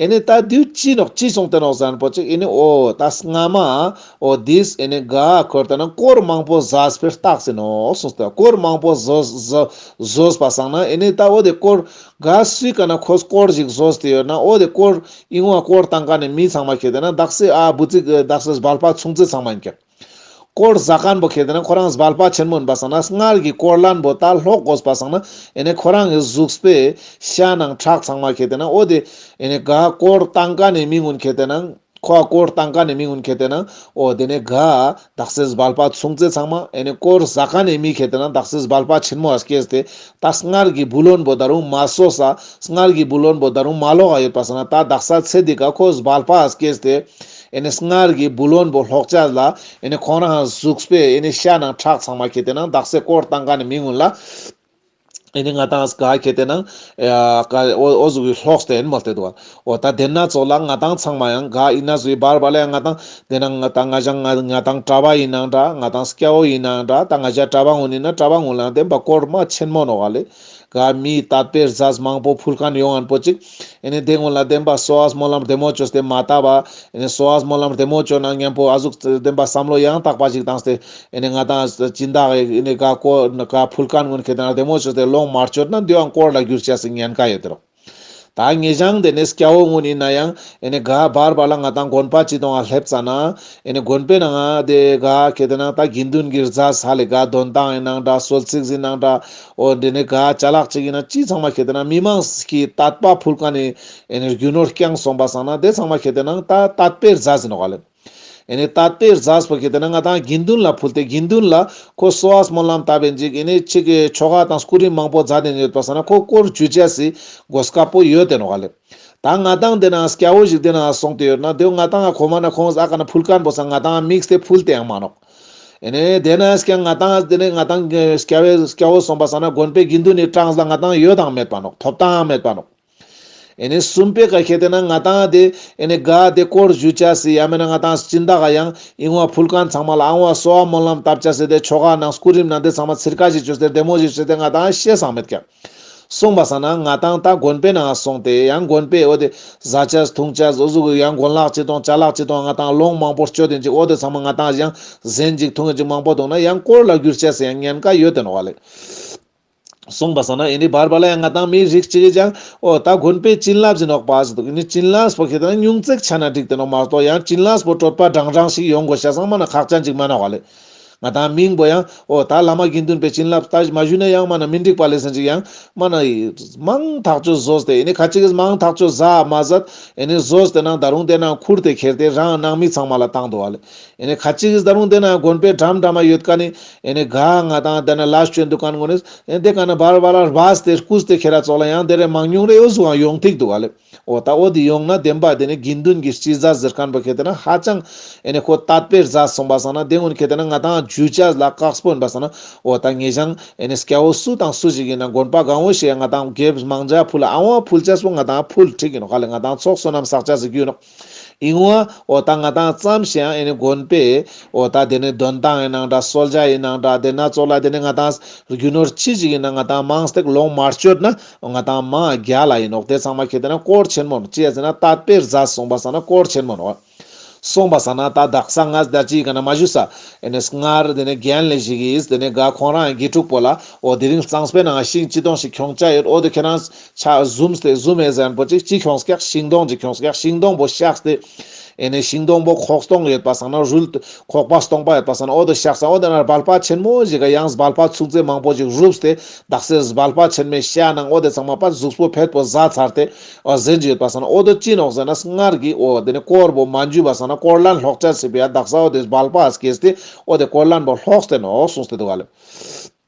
ཨེ་ནེ་ད་དུས་ཅི་ནོག་ཅི་སོང་སྟེ་ནོག་ཟེར་ན་པོ་ཅིག་ཨེ་ནེ་འོ་ད་སྔ་མ་འོ་དིས་ཨེ་ནེ་ག་ཁོར་ཏེ་ན་དཀོར་མང་པོ་ཟས་པའི་རྟགས་ཨིན་ནོག་གསུངས་ཏེ། དཀོར་མང་པོ་ཟོས་ཟོས་ཟོས་པ་སང་ན་ཨེ་ནེ་ད་འོ་དེ་དཀོར་ག་སུའི་ཀ་ན་ཁོས་དཀོར་ཞིག་ཟོས་ཏེ་ཡོད་ན་འོ་དེ་དཀོར་ཨིན་བ་དཀོར་བཏང་ཀ་ནེ་མི་ཚང་མ་ཁེ་ཏེ་ན་དག་ས་ཨ་བུ་ཙིག་དག་ས་སྦལ་པ་ཆུང་ཙེ་ཚང་མ་ཨིན་ཀྱག། དཀོར་ཟ་ཁན་པོ་ཁེ་ཏེ་ན་ཁོ་རང་སྦལ་པ་ཆེན་མོ་ཨིན་པ་སང་ན་སྔར་གྱི་དཀོར་ལན་པོ་ད་ལྷོག་དགོས་པ་སང་ན་ཨེ་ནེ་ཁོ་རང་གི་གཟུགས་པོའི་ཤ་ནང་ཁྲག་ཚང་མ་ཁེ་ཏེ་ན་འོ་དེ་ཨེ་ནེ་ག་དཀོར་བཏང་ཀ་ནེ་མི་གུན་ཁེ་ཏེ་ན་ཁོ་དཀོར་བཏང་ཀ་ནེ་མི་གུན་ཁེ་ཏེ་ན་འོ་དེ་ནེ་ག་དག་ས་སྦལ་པ་ཆུང་ཙེ་ཚང་མ་ཨེ་ནེ་དཀོར་ཟ་ཁན་ནི་མི་ཁེ་ཏེ་ན་དག་ས་སྦལ་པ་ཆེན་མོ་ཨ་སྐྱེས་ཏེ་ད་སྔར་གྱི་བུ་ལོན་པོ་ད་རུང་མ་གསོས་ས་སྔར་གྱི་བུ་ལོན་པོ་ད་རུང་མ་ལོག་ག་ཡོད་པ་སང་ན་ད་དག་ས་ཚེ་འདི་ཀ་ཁོ་སྦལ་པ་ཨ་སྐྱེས་ཏེ་ཨེ་ནེ་སྔར་གྱི་བུ་ལོན་པོ་ལྷོག་ཅེས་ལ་ཨེ་ནེ་ཁོང་རང་གཟུགས་པོའི་ཨེ་ནེ་ཤ་ནང་ཁྲག་ཚང་མ་ཁེ་ཏེ་ན་དག་ས་དཀོར་བཏང་ཀ་ནེ་མི་གུན་ལ་ཨེ་ནེ་ང་ཏང་ག་ཁེ་ཏེ་ན་ཨ་ཀ་འོ་འོ་ཟུག་གི་ལྷོག་སྟེ་ཨིན་མོལ་ཏེ་དུག་པ། འོ་ད་དེ་ན་ཙོགས་ལ་ང་ཏང་ཚང་མ་ཡང་ག་ཨིན་ན་ཟུག་གི་བར་བར་ལ་ཡང་ང་ཏང་དེ་ན་ང་ཏང་ང་ཞང་ང་ང་ཏང་གྲྭ་པ་ཨིན་ནའང་འདྲ་ང་ཏང་སྐྱ་བོ་ཨིན་ནའང་འདྲ་ད་ང་ཞ་གྲྭ་པ་གུན་ཨིན་ན་གྲྭ་པ་གུན་ལའང་དེན་པ་དཀོར་མ་ཆེན་མོ་ནོག་ག་ལེ། ག་མིའི་དད་པའི་རྫས་མང་པོ་ཕུལ་ཁན་ཡོང་ངན་པོ་ཅིག་ཨེ་ནེ་དེ་གུན་ལ་དེན་པ་གསོལ་བ་སྨོན་ལམ་བདེ་མོ་ཅོས་ཏེ་མ་བཏབ་པ་ཨེ་ནེ་གསོལ་བ་སྨོན་ལམ་བདེ་མོ་ཅོ་ན་ཉམ་པོ་ཨ་ཟུག་དེན་པ་བསམ་བློ་ཡང་དག་པ་ཞིག་བཏང་སྟེ་ཨེ་ནེ་ང་ཏང་སྦྱིན་བདག་ཨེ་ནེ་ག་ཀོ་ག་ཕུལ་ཁན་གུན་ཁེ་ཏེ་ན་བདེ་མོ་ཅོས་ཏེ་ལོངས་མ་སྤྱོད་ན་དེའང་དཀོར་ལ་འགྱུར་ཅེས་སི་ཉེན་ཁ་ཡོད་དེ་རོག། ད་ངེ་ཞང་དེ་ནེ་སྐྱ་བོ་གུན་ཨིན་ན་ཡང་ཨེ་ནེ་ག་བར་བར་ལ་ང་ཏང་དགོན་པ་ཅི་དང་ང་སླེབས་ཙ་ན་ཨེ་ནེ་དགོན་པའི་ནང་ང་དེ་ག་ཁེ་ཏེ་ན་ད་དགེ་འདུན་གྱི་རྫས་ཧ་ལེ་ག་དོན་ཏང་ཨིན་ནའང་འདྲ་གསོལ་ཚིགས་ཨིན་ནའང་འདྲ་འོ་དེ་ནེ་ག་ཅ་ལག་ཅིག་ཨིན་ན་ཅི་ཚང་མ་ཁེ་ཏེ་ན་མི་མང་གི་དད་པ་ཕུལ་ཁན་ནི་ཨེ་ནེ་རྒྱུ་ནོར་རྐྱང་སོང་པ་སང་ན་དེ་ཚང་མ་ཁེ་ཏེ་ན་ད་དད་པའི་རྫས་ཨིན་ནོག་ག་ལེ། ཨེ་ནེ་དད་པའི་རྫས་པོ་ཁེ་ཏེ་ན་ང་ཏང་དགེ་འདུན་ལ་ཕུལ་ཏེ་དགེ་འདུན་ལ་ཁོ་གསོལ་བ་སྨོན་ལམ་བཏབ་ཨིན་ཅིག་ཨེ་ནེ་ཅིག་གི་ཆོ་ག་དང་སྐུ་རིམ་མང་པོ་མཛད་དེ་ཡོད་པ་སང་ན་ཁོ་དཀོར་འཇུ་ཅེས་སི་གོ་སྐབས་པོ་ཡོད་དེ་ནོག་ག་ལེ། ད་ང་ཏང་དེ་ན་སྐྱ་བོ་ཞིག་དེ་ན་སོང་སྟེ་ཡོད་ན་དེ་ང་ཏང་ཁོ་མ་ན་ཁོང་ཨ་ཀ་ན་ཕུལ་ཁན་པོ་སང་ང་ཏང་དམིགས་ཏེ་ཕུལ་ཏེ་ཡང་མ་ནོག། ཨེ་ནེ་དེ་ན་སྐྱ་ང་ཏང་དེ་ནེ་ང་ཏང་སྐྱ་བོ་སྐྱ་བོ་སོང་པ་སང་ན་དགོན་པའི་དགེ་འདུན་ནི་གྲངས་ལ་ང་ཏང་ཡོད་དང་མེད་པ་ནོག་ཐོབ་ཐང་མེད་པ་ནོག། ཨེ་ནེ་གསུམ་པའི་ཀ་ཁེ་ཏེ་ན་ང་ཏང་དེ་ཨེ་ནེ་ག་དེ་དཀོར་འཇུ་ཅེས་སི་ཡང་མེན་ན་ང་ཏང་སྦྱིན་བདག་ག་ཡང་ཨིན་བ་ཕུལ་ཁན་ཚང་མ་ལ་ཨང་བ་གསོལ་བ་སྨོན་ལམ་བཏབ་ཅེས་སི་དེ་ཆོ་ག་ནང་སྐུ་རིམ་ནང་དེ་ཚང་མ་ཚིར་ཀ་ཞིག་ཅོས་ཏེ་བདེ་མོ་ཞིག་ཅོས་ཏེ་ང་ཏང་ཤེས་སང་མེད་ཀྱག། སོང་པ་སང་ན་ང་ཏང་ད་དགོན་པའི་ནང་སོང་སྟེ་ཡང་དགོན་པའི་འོ་དེ་ཟ་ཅེས་འཐུང་ཅེས་འོ་ཟུག་ཡང་གོན་ལག་ཅི་དང་ཅ་ལག་ཅི་དང་ང་ཏང་ལོངས་མང་པོ་སྤྱོད་དེན་ཅིག་འོ་དེ་ཚང་མ་ང་ཏང་ཡང་ཟན་ཅིག་འཐུང་ཅིག་མང་པོ་འཐུང་ན་ཡང་དཀོར་ལ་འགྱུར་ཅེས་སི་ཡང་ཉེན་ཁ་ཡོད་དེ་ནོག་ག་ལེ། སོང་པ་སང་ན་ཨེ་ནེ་བར་བར་ལ་ཡང་ང་ཏང་མི་རིགས་ཅིག་གི་ཀྱང་འོ་ད་དགོན་པའི་བྱིན་རླབས་ཨིན་ནོག་པ་ཟེར་དུག། ཨེ་ནེ་བྱིན་རླབས་པོ་ཁེ་ཏེ་ན་ཉུང་ཙེག་ཆ་ན་འགྲིག་དེ་ནོག་མ་གཏོགས་ཡང་བྱིན་རླབས་པོ་གྲོད་པ་འགྲང་འགྲང་ཞིག་ཡོང་དགོས་ཤ་ཚང་མ་ན་ཁག་ཅན་ཅིག་མ་ནོག་ག་ལེ། ང་ཏང་མིང་པོ་ཡང་འོ་ད་བླ་མ་དགེ་འདུན་པའི་བྱིན་རླབས་ད་མ་ཞུས་ན་ཡང་མ་ན་མི་འགྲིག་པ་ལེ་ཟེར་ཅིག་ཡང་མ་ན་མང་ཐག་ཆོད་ཟོས་ཏེ་ཨེ་ནེ་ཁ་ཅིག་གིས་མང་ཐག་ཆོད་ཟ་མ་ཟད་ཨེ་ནེ་ཟོས་ཏེ་ནང་ད་རུང་དེ་ནང་ཁུར་ཏེ་ཁྱེར་ཏེ་རང་ནང་མི་ཚང་མ་ལ་བཏང་འདུག་ག་ལེ། ཨེ་ནེ་ཁ་ཅིག་གིས་ད་རུང་དེ་ན་དགོན་པའི་འགྲམ་འགྲམ་མ་ཡོད་ཀ་ནི་ཨེ་ནེ་ག་ང་ཏང་དེ་ན་ལས་བཅོན་དུག་ཁན་གུན་ནི་ཨེ་དེ་ཀ་ན་བར་བར་ལ་སྦས་ཏེ་རྐུས་ཏེ་ཁྱེར་ར་ཙོགས་ལ་ཡང་དེ་རེ་མང་ཉུང་རེ་འོ་ཟུག་ཡང་ཡོང་ཐིག་དུག་ག་ལེ། འོ་ད་འོ་དེ་ཡོང་ན་དེན་པ་དེ་ནི་དགེ་འདུན་གྱི་སྤྱི་རྫས་ཟེར་ཁན་པོ་ཁེ་ཏེ་ན་ཧ་ཅང་ཨེ་ནེ་ཁོ་དད་པའི་རྫས་སོང་པ་སང་ན་དེ་གུན་ཁེ་ཏེ་ན་ང་ཏང་འཇུ་ཅེས་ལ་དཀགས་པོ་ཨིན་པ་སང་ན་འོ་ད་ངེ་ཞང་ཨེ་ནེ་སྐྱ་བོ་སུ་དང་སུ་ཞིག་ཨིན་ན་དགོན་པ་གང་བོ་ཞིག་ང་ཏང་དགེ་བ་མང་ཇ་ཕུལ་ཨང་བ་ཕུལ་ཅེས་པོ་ང་ཏང་ཕུལ་འགྲིག་ཨིན་ནོག་ག་ལེ། ང་ཏང་ཚོགས་བསོད་ནམས་བསགས་ཅེས་སི་རྒྱུ་ནོག། ཨིན་བ་འོ་ད་ང་ཏང་ཙམ་ཞིག་ཡང་ཨེ་ནེ་དགོན་པའི་འོ་ད་དེ་ནེ་དོན་ཏང་ཨིན་ནའང་འདྲ་གསོལ་ཇ་ཨིན་ནའང་འདྲ་དེ་ན་ཙོགས་ལ་དེ་ནེ་ང་ཏང་རྒྱུ་ནོར་ཅི་ཞིག་ཨིན་ན་ང་ཏང་མང་སྟེགས་ལོངས་མ་སྤྱོད་ན་ང་ཏང་མང་རྒྱལ་ལ་ཨིན་ནོག། དེ་ཚང་མ་ཁེ་ཏེ་ན་དཀོར་ཆེན་མོ་ནོག། ཅི་ཡ་ཟེར་ན་དད་པའི་རྫས་སོང་པ་སང་ན་དཀོར་ཆེན་མོ་ནོག། སོང་པ་སང་ན་ད་དག་ས་ང་ད་ཅི་ག་ན་མ་ཞུས་ས་ཨེ་ནེ་སྔར་དེ་ནེ་རྒན་ལེ་ཞིག་གིས་དེ་ནེ་ག་ཁོང་རང་དགེ་ཕྲུག་པོ་ལ་འོ་དེ་རིང་གཙང་པའི་ནང་ཤིང་ཅི་དོང་ཞིག་ཁྱོང་ཅ་ཡོད། འོ་དེ་ཁྱེད་རང་ཆ་ཟུམ་སྟེ་ཟུམ་ཨེ་ཟེར་ཁན་པོ་ཅིག་ཅི་ཁྱོངས་ཀྱག། ཤིང་སྡོང་ཅིག་ཁྱོངས་ཀྱག། ཤིང་སྡོང་པོ་བཤགས་ཏེ་ཨེ་ནེ་ཤིང་སྡོང་པོ་ཁོག་སྟོང་ཡོད་པ་སང་ན་རུལ་ཁོག་པ་སྟོང་པ་ཡོད་པ་སང་ན་འོ་དེ་བཤགས་ས་འོ་དེ་ན་སྦལ་པ་ཆེན་མོ་ཞིག་ག་ཡང་སྦལ་པ་ཆུང་ཙེ་མང་པོ་ཞིག་རུབ་སྟེ་དག་ས་སྦལ་པ་ཆེན་མོའི་ཤ་ནང་འོ་དེ་ཚང་མ་པ་གཟུགས་པོ་ཕེད་པོ་ཟ་ཚར་ཏེ་འོ་ཟེན་ཅིག་ཡོད་པ་སང་ན་འོ་དེ་ཅི་ནོག་ཟེར་ན་སྔར་གྱི་འོ་དེ་ནི་དཀོར་པོ་མ་འཇུས་པ་སང་ན་དཀོར་ལན་ལྷོག་ཅེས་སི་ཕི་ཡ་དག་ས་འོ་དེ་སྦལ་པ་སྐྱེས་ཏེ་འོ་དེ་དཀོར་ལན་པོ་ལྷོག་སྟེ་ནོག་གསུངས་ཏེ་དུག་ག་ལེ།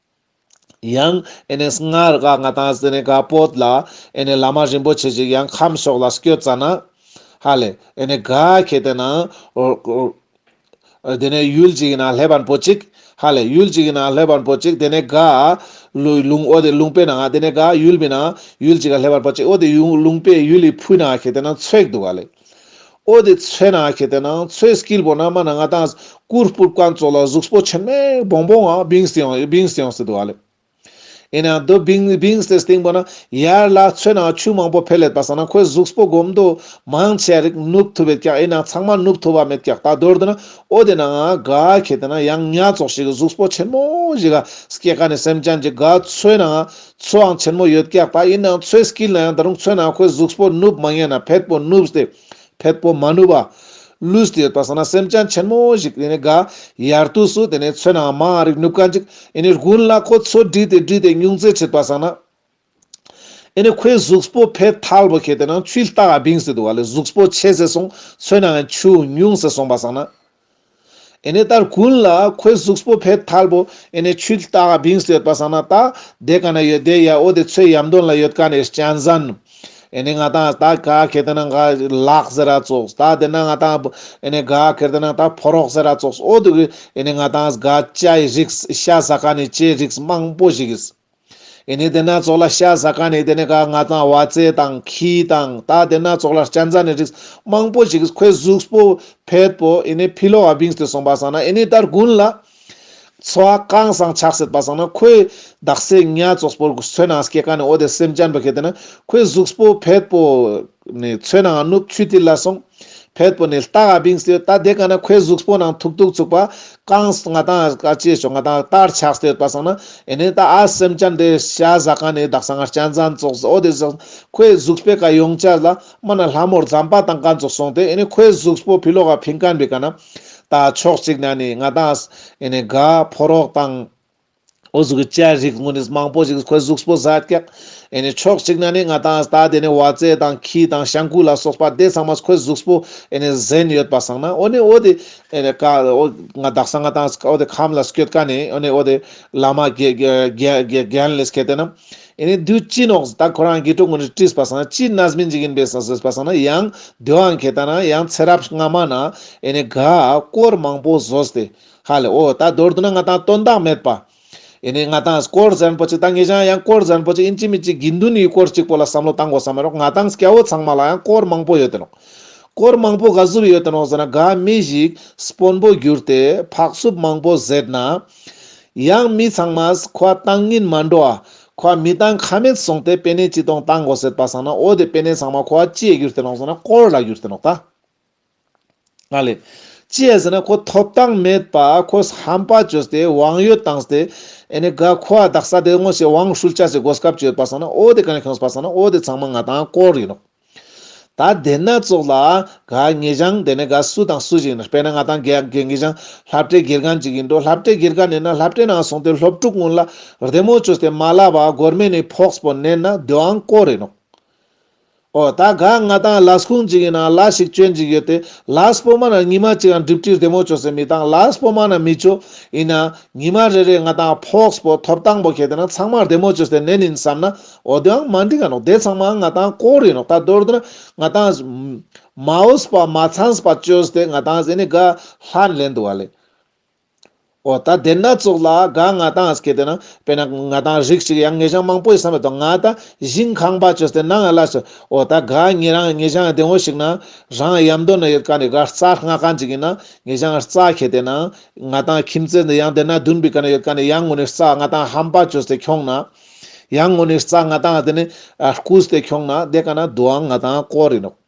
ཡང་ཨེ་ནེ་སྔར་ག་ང་ཏང་ཟེར་ནེ་ག་བོད་ལ་ཨེ་ནེ་བླ་མ་རིན་པོ་ཆེ་ཞིག་ཡང་ཁམས་ཕྱོགས་ལ་སྐྱོད་ཙ་ན་ཧ་ལེ་ཨེ་ནེ་ག་ཁེ་ཏེ་ན་འོ་འོ་དེ་ནེ་ཡུལ་ཅིག་གི་ནང་སླེབས་པ་པོ་ཅིག་ཧ་ལེ་ཡུལ་ཅིག་གི་ནང་སླེབས་པ་པོ་ཅིག་དེ་ནེ་ག་ལུ་ལུང་འོ་དེ་ལུང་པའི་ནང་དེ་ནེ་ག་ཡུལ་པའི་ནང་ཡུལ་ཅིག་ག་སླེབས་པ་པོ་ཅིག་འོ་དེ་ཡུ་ལུང་པའི་ཡུལ་ལི་ཕུའི་ནང་ཁེ་ཏེ་ན་མཚོ་ཞིག་དུག་ག་ལེ། འོ་དེ་མཚོའི་ནང་ཁེ་ཏེ་ན་མཚོའི་དཀྱིལ་པོ་ན་མ་ན་ང་ཏང་གུར་ཕུབ་ཁན་ཙོགས་ལ་གཟུགས་པོ་ཆེན་མོ་བོང་བོ་ང་བིངས་ཏེ་ཡོང་བིངས་ཏེ་ཡོང་སྟེ་དུག་ག་ལེ། ཨིན་ན་དོ་བིང་བིང་སྟེ་སྟིང་པོ་ན་ཡར་ལ་མཚོའི་ནང་ཆུ་མང་པོ་འཕེལ་ལེད་པ་སང་ན་ཁོའི་གཟུགས་པོ་སྒོམ་དོ་མང་ཆེ་རིག་ནུབ་ཐུབ་བེད་ཀྱག། ཨིན་ན་ཚང་མ་ནུབ་ཐུབ་བ་མེད་ཀྱག། ད་མདོར་དུ་ན་འོ་དེ་ནང་ག་ཁེ་དེ་ན་ཡང་ཉ་ཙོགས་ཤིག་གཟུགས་པོ་ཆེན་མོ་ཞིག་ག་སྐྱེ་ཀ་ནི་སེམས་ཅན་ཅིག་ག་མཚོའི་ནང་མཚོའང་ཆེན་མོ་ཡོད་ཀྱག། ད་ཨིན་ན་མཚོའི་དཀྱིལ་ན་ཡང་ད་རུང་མཚོའི་ནང་ཁོའི་གཟུགས་པོ་ནུབ་མ་ཉན་ན་ཕེད་པོ་ནུབ་སྟེ་ཕེད་པོ་མ་ནུབ་བ་ལུས་ཏེ་ཡོད་པ་སང་ན་སེམས་ཅན་ཆེན་མོ་ཞིག་དེ་ནས་ག་ཡར་དུས་སུ་དེ་ནས་མཚོའི་ནང་མང་རིག་ནུབ་ཀ་ཅིག། ཨེ་ནི་དགུན་ལ་ཁོ་མཚོ་འདྲིས་ཏེ་འདྲིས་ཏེ་ཉུང་ཙེ་ཆེད་པ་སང་ན། ཨེ་ནི་ཁོའི་གཟུགས་པོ་ཕེད་ཐལ་པོ་ཁེ་དེ་ན་ཆུའི་ལྟག་ག་བིངས་ཏེ་འདུག་བ་ལེ། གཟུགས་པོ་ཆེ་སེ་སོང་མཚོའི་ནང་ཆུ་ཉུང་སེ་སོང་པ་སང་ན། ཨེ་ནི་ད་དགུན་ལ་ཁོའི་གཟུགས་པོ་ཕེད་ཐལ་པོ་ཨེ་ནི་ཆུའི་ལྟག་ག་བིངས་ཏེ་ཡོད་པ་སང་ན་ད་དེ་ག་ན་ཡོད་དེ་ཡ་འོ་དེ་མཚོའི་ཡམ་དོན་ལ་ཡོད་ཀ་ནས་གཅན་གཟན། ཨེ་ནི་ང་ཏང་ད་ག་ཁེ་དེ་ན་ག་ལག་ཟེར་ར་ཙོགས། ད་དེ་ན་ང་ཏང་ཨེ་ནི་ག་ཁེ་དེ་ན་ད་ཕོ་རོག་ཟེར་ར་ཙོགས། འོ་དེ་གི་ཨེ་ནི་ང་ཏང་ག་ཅའི་རིགས་ཤ་ཟ་ཀ་ནི་ཅའི་རིགས་མང་པོ་ཞིག་གིས། ཨེ་ནི་དེ་ན་ཙོགས་ལ་ཤ་ཟ་ཀ་ནི་དེ་ནི་ག་ང་ཏང་བ་ཙེ་དང་ཁྱི་དང་ད་དེ་ན་ཙོགས་ལ་གཅན་གཟན་ནི་རིགས་མང་པོ་ཞིག་གིས་ཁོའི་གཟུགས་པོ་ཕེད་པོ་ཨེ་ནི་ཕི་ལོག་ག་བིངས་ཏེ་སོང་པ་སང་ན་ཨེ་ནི་ད་དགུན་ལ། མཚོ་བ་གངས་སང་ཆགས་སེད་པ་སང་ན་ཁོའི་དག་སེ་ཉ་ཙོགས་པོ་མཚོའི་ནང་སྐྱེ་ཀ་ནི་འོ་དེ་སེམས་ཅན་པོ་ཁེ་དེ་ན་ཁོའི་གཟུགས་པོ་ཕེད་པོ་ནི་མཚོའི་ནང་ནུབ་ཆུ་ཏི་ལ་སོང་། ཕེད་པོ་ནི་ལྟག་ག་བིངས་ཏེ་ཡོད། ད་དེ་ག་ན་ཁོའི་གཟུགས་པོ་ནང་ཐུག་ཐུག་ཚུགས་པ་གངས་ང་ཏང་ཀ་ཅེ་ཤོག་ང་ཏང་དར་ཆགས་ཏེ་ཡོད་པ་སང་ན་ཨེ་ནི་ད་ཨ་སེམས་ཅན་དེ་ཤ་ཟ་ཀ་ནི་དག་ས་ང་གཅན་གཟན་ཙོགས་འོ་དེ་ཙོགས་ཁོའི་གཟུགས་པོའི་ཀ་ཡོང་ཆ་ལ་མ་ན་ལྷ་མོར་ཛམ་པ་བཏང་ཀ་ཙོགས་སོང་སྟེ་ཨེ་ནི་ཁོའི་གཟུགས་པོ་ཕི་ལོག་ག་ཕིང་ཀ་ནི་བི་ཀ་ན། ད་ཕྱོགས་གཅིག་ན་ནི་ང་ཏང་ཨེ་ནི་ག་ཕོ་རོག་དང་། འོ་ཟུག་གི་ཅའི་རིགས་ངོ་ནི་མང་པོ་ཞིག་ཁོའི་གཟུགས་པོ་ཟ་ཀྱག། ཨེ་ནི་ཕྱོགས་གཅིག་ན་ནི་ང་ཏང་ད་དེ་ནི་བ་ཙེ་དང་ཁྱི་དང་ཤང་ཀུ་ལ་སོགས་པ་དེ་ཚང་མ་ཁོའི་གཟུགས་པོ་ཨེ་ནི་ཟེན་ཡོད་པ་སང་ན་འོ་ནི་འོ་དེ་ཨེ་ནི་ཀ་འོ་ང་དག་ས་ང་ཏང་འོ་དེ་ཁམས་ལ་སྐྱོད་ཀ་ནི་འོ་ནི་འོ་དེ་བླ་མ་དགེ་དགེ་དགེ་རྒན་ལས་ཁེ་དེ་ན། ཨེ་ནི་དུས་ཅི་ནོག་ད་ཁོ་རང་དགེ་ཕྲུག་ངོ་ནི་དྲིས་པ་སང་ན་ཅི་རྣམ་སྨིན་ཅིག་ཡིན་པས་སང་ཟེར་པ་སང་ན་ཡང་དེའང་ཁེ་ད་ན་ཡང་ཚེ་རབས་སྔ་མ་ན་ཨེ་ནི་ག་དཀོར་མང་པོ་བཟོས་ཏེ་ཧ་ལེ་འོ་ད་མདོར་བསྡུ་ན་ང་ཏང་དོན་དག་མེད་པ། ཨེ་ནི་ང་ཏང་དཀོར་ཟེར་ན་པོ་ཅིག་ད་ངེད་ཅག་ཡང་དཀོར་ཟེར་ན་པོ་ཅིག་ཨིན་ཅི་མིན་ཅི་དགེ་འདུན་ནི་དཀོར་ཅིག་པོ་ལ་བསམ་བློ་བཏང་དགོས་བསམ་མ་རོགས། ང་ཏང་སྐྱ་བོ་ཚང་མ་ལ་ཡང་དཀོར་མང་པོ་ཡོད་དེ་ནོག། དཀོར་མང་པོ་ག་ཟུག་ཡོད་དེ་ནོག་ཟེར་ན་ག་མི་ཞིག་དཔོན་པོ་གྱུར་ཏེ་ཕག་སུབ་མང་པོ་ཟེད་ན། ཡང་མི་ཚང་མ་ཁོ་བཏང་ཉིན་མ་འགྲོ་ཨ། ཁོ་མི་བཏང་ཁ་མེད་སོང་སྟེ་པེ་ནེ་ཅི་ཏོང་བཏང་དགོས་ཟེར་པ་སང་ན་འོ་དེ་པེ་ནེ་ཚང་མ་ཁོ་ཅི་ཡེ་གྱུར་ཏེ་ནོག་ཟེར་ན་དཀོར་ལ་གྱུར་ཏེ་ནོག་ད། ཨ་ལེ། ཅི་ཡ་ཟེར་ན་ཁོ་ཐོབ་ཐང་མེད་པ་ཁོ་ཧམ་པ་བཅོས་ཏེ་དབང་ཡོད་བཏང་སྟེ་ཨེ་ནི་ག་ཁོ་ཨ་དག་ས་དེ་ངོ་ཤེས་དབང་ཧྲུལ་ཆ་སེ་གོ་སྐབས་ཅི་ཡོད་པ་སང་ན་འོ་དེ་ག་ནས་ཁྱོངས་པ་སང་ན་འོ་དེ་ཚང་མ་ང་ཏང་དཀོར་ཡིན་ནོག། ད་དེ་ན་ཙོགས་ལ་ག་ངེད་ཅག་དེ་ནས་ག་སུ་དང་སུ་ཞིག་ཡིན་ན་དཔེར་ན་ང་ཏང་དགེ་དགེ་ངེད་ཅག་སློབ་གྲྭའི་དགེ་རྒན་ཅིག་ཡིན་འགྲོ། སློབ་གྲྭའི་དགེ་རྒན་ཡིན་ན་སློབ་གྲྭའི་ནང་སོང་སྟེ་སློབ་ཕྲུག་ཀུན་ལ་བདེ་མོ་བཅོས་ཏེ་མ་ལབ་པ་གོར་མེན་ནི་ཕོགས་པོ་ནན་ན་དེའང་དཀོར་ཡིན་ནོག། འོ་ད་ག་ང་ཏང་ལས་ཁུངས་ཅིག་ཡིན་ན་ལས་ཤིག་བཅོན་ཅིག་ཡོད་དེ་ལས་པོ་མ་ན་ཉི་མ་གཅིག་ཡང་སྒྲིབ་སྒྲིབ་བདེ་མོ་བཅོས་སེ་མི་བཏང་། ལས་པོ་མ་ན་མི་བཅོ་ཡིན་ན་ཉི་མ་རེ་རེ་ང་ཏང་ཕོགས་པོ་ཐོབ་ཐང་པོ་ཁྱེར་ཏེ་ན་ཚང་མ་བདེ་མོ་བཅོས་ཏེ་ནན་ཡིན་བསམ་ན་འོ་དེའང་མ་འགྲིག་ག་ནོག། དེ་ཚང་མ་ང་ཏང་དཀོར་ཡིན་ནོག། ད་མདོར་བསྡུ་ན་ང་ཏང་མ་འོས་པ་མ་ཚངས་པ་བཅོས་ཏེ་ང་ཏང་ཟེར་ནི་ག་ལྷན་ལེན་འདུག་བ་ལེ། འོ་ད་དེ་ན་ཙོགས་ལ་ག་ང་ཏང་ཨ་སྐད་དེ་ན་དཔེར་ན་ང་ཏང་རིགས་ཅིག་ཡང་ངེད་ཅག་མང་པོ་ཡིན་བསམ་མེད་དོ། ང་ད་ཞིང་ཁང་པ་བཅོས་ཏེ་ནང་ང་ལ་ཤོག། འོ་ད་ག་ངེད་རང་ངེད་ཅག་བདེ་མོ་ཞིག་ན་རང་ཡམ་དོ་ན་ཡོད་ཀ་ནི་ག་རྩྭ་སྔ་ཀ་ཅིག་ཡིན་ན་ངེད་ཅག་རྩྭ་ཁྱེར་ཏེ་ན་ང་ཏང་ཁྱིམ་མཚེས་འདི་ཡང་དེ་ན་མདུན་པའི་ཀ་ན་ཡོད་ཀ་ནི་ཡང་ངོ་ནི་རྩྭ་ང་ཏང་ཧམ་པ་བཅོས་ཏེ་ཁྱོང་ན་ཡང་ངོ་ནི་རྩྭ་ང་ཏང་དེ་ནི་རྐུས་ཏེ་ཁྱོང་ན་དེ་ཀ་ན་དུའང་ང་ཏང་དཀོར་ཡིན་ནོག།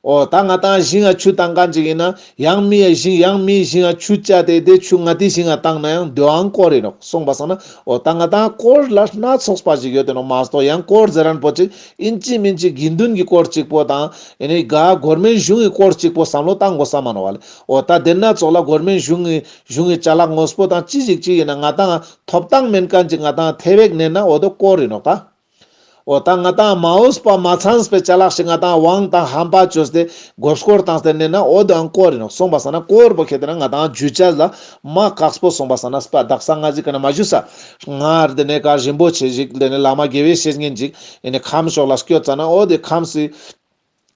འོ་ད་ང་ཏང་ཞིང་ང་ཆུ་བཏང་མཁན་ཅིག་ཡིན་ན་ཡང་མི་ཡ་ཞིང་ཡང་མི་ཞིང་ང་ཆུ་བཅད་དེ་དེ་ཆུ་ང་ཏི་ཞིང་ང་བཏང་ན་ཡང་དེའང་དཀོར་ཡིན་ནོག། སོང་པ་སང་ན་འོ་ད་ང་ཏང་དཀོར་ལ་སྣ་ཚོགས་པ་ཞིག་ཡོད་དེ་ནོག་མ་གཏོགས་ཡང་དཀོར་ཟེར་མཁན་པོ་ཅིག་ཨིན་ཅི་མིན་ཅི་དགེ་འདུན་གྱི་དཀོར་གཅིག་པོ་དང་ཨེ་ནི་ག་གོར་མེན་གཞུང་གི་དཀོར་གཅིག་པོ་བསམ་བློ་བཏང་དགོས་ས་མ་ནོག་བ་ལེ། འོ་ད་དེ་ན་ཙོགས་ལ་གོར་མེན་གཞུང་གི་གཞུང་གི་ཅ་ལག་དངོས་པོ་དང་ཅི་ཞིག་ཅིག་ཡིན་ན་ང་ཏང་ཐོབ་ཐང་མེན་མཁན་ཅིག་ང་ཏང་ཐེ་བེག་ནན་ན་འོ་དོ་དཀོར་ཡིན་ནོག་ད། འོ་ད་ང་ཏང་མ་འོས་པ་མ་ཚངས་པའི་ཅ་ལག་ཞིག་ང་ཏང་དབང་དང་ཧམ་པ་བཅོས་ཏེ་མགོ་སྐོར་བཏང་སྟེ་ནན་ན་འོ་དོའང་དཀོར་ཡིན་ནོག། སོང་པ་སང་ན་དཀོར་པོ་ཁྱེར་ཏེ་ན་ང་ཏང་ཇུས་ཆ་ལ་མ་དཀགས་པོ། སོང་པ་སང་ན་སྤ་དག་ས་ང་ཟིག་ག་ན་མ་ཇུས་ས་ང་དེ་ནས་ག་རིན་པོ་ཆེ་ཞིག་དེ་ནས་བླ་མ་དགེ་བའི་བཤེས་གཉེན་ཅིག་ཨེ་ནི་ཁམས་ཕྱོགས་ལ་སྐྱོད་ཙ་ན་འོ་དེ་ཁམས་སི་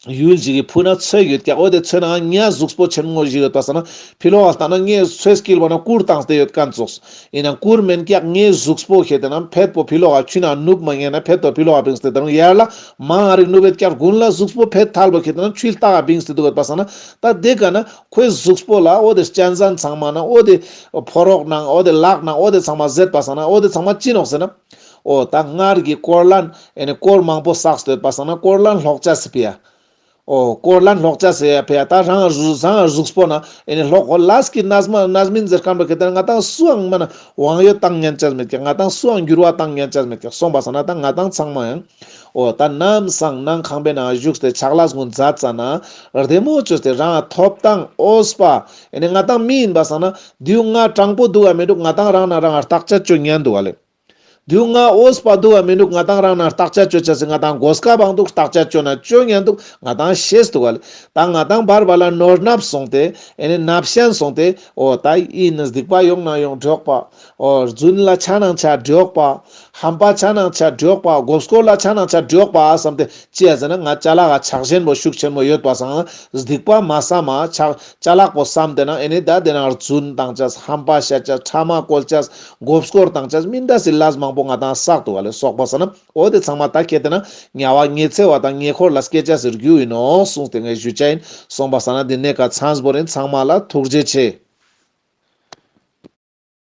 ཡུལ་ཞིག་གི་ཕུ་ན་ཚོས་ཡོད་ཀྱག། འོ་དེ་ཚོས་ནང་ང་གཟུགས་པོ་ཆེན་མོ་ཞིག་ཡོད་པ་སང་ན་ཕི་ལོག་ག་ལྟ་ན་ངའི་ཚོས་སྐྱིལ་བ་ན་གུར་བཏང་སྟེ་ཡོད་མཁན་ཙོགས། ཡིན་ན་གུར་མེན་ཀྱག། ངའི་གཟུགས་པོ་ཁེ་ཏེ་ན་ཕེད་པོ་ཕི་ལོག་ག་ཆུ་ནང་ནུབ་མ་ཉན་ན་ཕེད་པོ་ཕི་ལོག་ག་བིངས་ཏེ་ད་རུང་ཡར་ལ་མང་ང་རིག་ནུབ་ཡོད་ཀྱག། དགུན་ལ་གཟུགས་པོ་ཕེད་ཐལ་བོ་ཁེ་ཏེ་ན་ཆུའི་ལྟག་ག་བིངས་ཏེ་འདུག་ཡོད་པ་སང་ན་ད་དེ་ག་ན་ཁོའི་གཟུགས་པོ་ལ་འོ་དེ་གཅན་གཟན་ཚང་མ་ན་འོ་དེ་ཕོ་རོག་ནང་འོ་དེ་ལག་ནང་འོ་དེ་ཚང་མ་ཟེད་པ་སང་ན་འོ་དེ་ཚང་མ་ཅི་ནོག་ཟེར་ན། འོ་ད་སྔར་གྱི་སྐོར་ལན་ཨེ་ནི་སྐོར་མང་པོ་བསགས་ཏེ་ཡོད་པ་སང་ན་སྐོར་ལན་ལྷོག་ཆ་སི་ཕི་ཡ། འོ་སྐོར་ལན་ལྷོག་ཆ་སི་ཡ་ཕི་ཡ། ད་རང་གཟུགས་རང་གཟུགས་པོ་ན་ཨེ་ནི་ལྷོག་གོ་ལས་ཀྱི་རྣམ་སྨིན་ཟེར་མཁན་པོ་ཁེ་ཏེ་ན་ང་ཏང་སུའང་མ་ན་དབང་ཡོད་བཏང་ཉན་ཆ་མེད་ཀྱག། ང་ཏང་སུའང་འགྱུར་བ་བཏང་ཉན་ཆ་མེད་ཀྱག། སོང་པ་སང་ན་ད་ང་ཏང་ཚང་མ་ཡང་འོ་ད་ནམ་སང་ནང་ཁང་པའི་ནང་བཞུགས་ཏེ་ཕྱག་ལས་ཀུན་མཛད་ཙ་ན་བདེ་མོ་བཅོས་ཏེ་རང་ཐོབ་ཐང་འོས་པ་ཨེ་ནི་ང་ཏང་མི་ཡིན་པ་སང་ན་དེའུ་ང་དྲང་པོ་འདུག་ག་མི་འདུག། ང་ཏང་རང་ན་རང་བརྟག་དཔྱད་བཅོ་ཉན་འདུག་ག་ལེ། དེའུ་ང་འོས་པ་འདུག་ག་མི་འདུག། ང་ཏང་རང་ན་བརྟག་དཔྱད་བཅོ་ཆ་སི་ང་ཏང་གོ་སྐབས་བང་འདུག། བརྟག་དཔྱད་བཅོ་ན་བཅོ་ཉན་འདུག། ང་ཏང་ཤེས་འདུག་ག་ལེ། ད་ང་ཏང་བར་བར་ལ་ནོར་ནབ་སོང་སྟེ་ཨེ་ནི་ནབ་ཤན་སོང་སྟེ་འོ་ད་ཡིན་ན་སྡིག་པ་ཡོང་ན་ཡོང་འགྲོགས་པ། འོ་རྫུན་ལ་ཆ་ནང་ཆ་འགྲོགས་པ། ཧམ་པ་ཆ་ནང་ཆ་འགྲོགས་པ། མགོ་སྐོར་ལ་ཆ་ནང་ཆ་འགྲོགས་པ་བསམ་སྟེ་ཅི་ཡ་ཟེར་ན་ང་ཅ་ལག་ག་ཆགས་ཞེན་པོ་ཤུགས་ཆེན་པོ་ཡོད་པ་སང་སྡིག་པ་མ་བསམ་མ་ཆགས། ཅ་ལག་པོ་བསམ་དེ་ན་ཨེ་ནི་ད་དེ་ན་རྫུན་བཏང་ཅས། ཧམ་པ་བཤད་ཅས། ཕྲ་མ་བཀོལ་ཅས། མགོ་སྐོར་བཏང་ཅས། མི་འདྲ་སི་ལས་མང་པོ་ང་ཏང་བསགས་འདུག་ག་ལེ། སོང་པ་སང་ན་འོ་དེ་ཚང་མ་ད་ཁེ་ཏེ་ན་དམྱལ་བ་ཉི་ཚེ་བ་དང་ཉེ་འཁོར་ལ་སྐྱེ་ཅས་སི་རྒྱུ་ཡིན་ནོག་གསུངས་ཏེ་ངས་ཞུ་ཅ་ཡིན། སོང་པ་སང་ན་དེ་ནས་ཀ་ཚང་བོ་རིན་ཚང་མ་ལ་ཐུགས་རྗེ་ཆེ།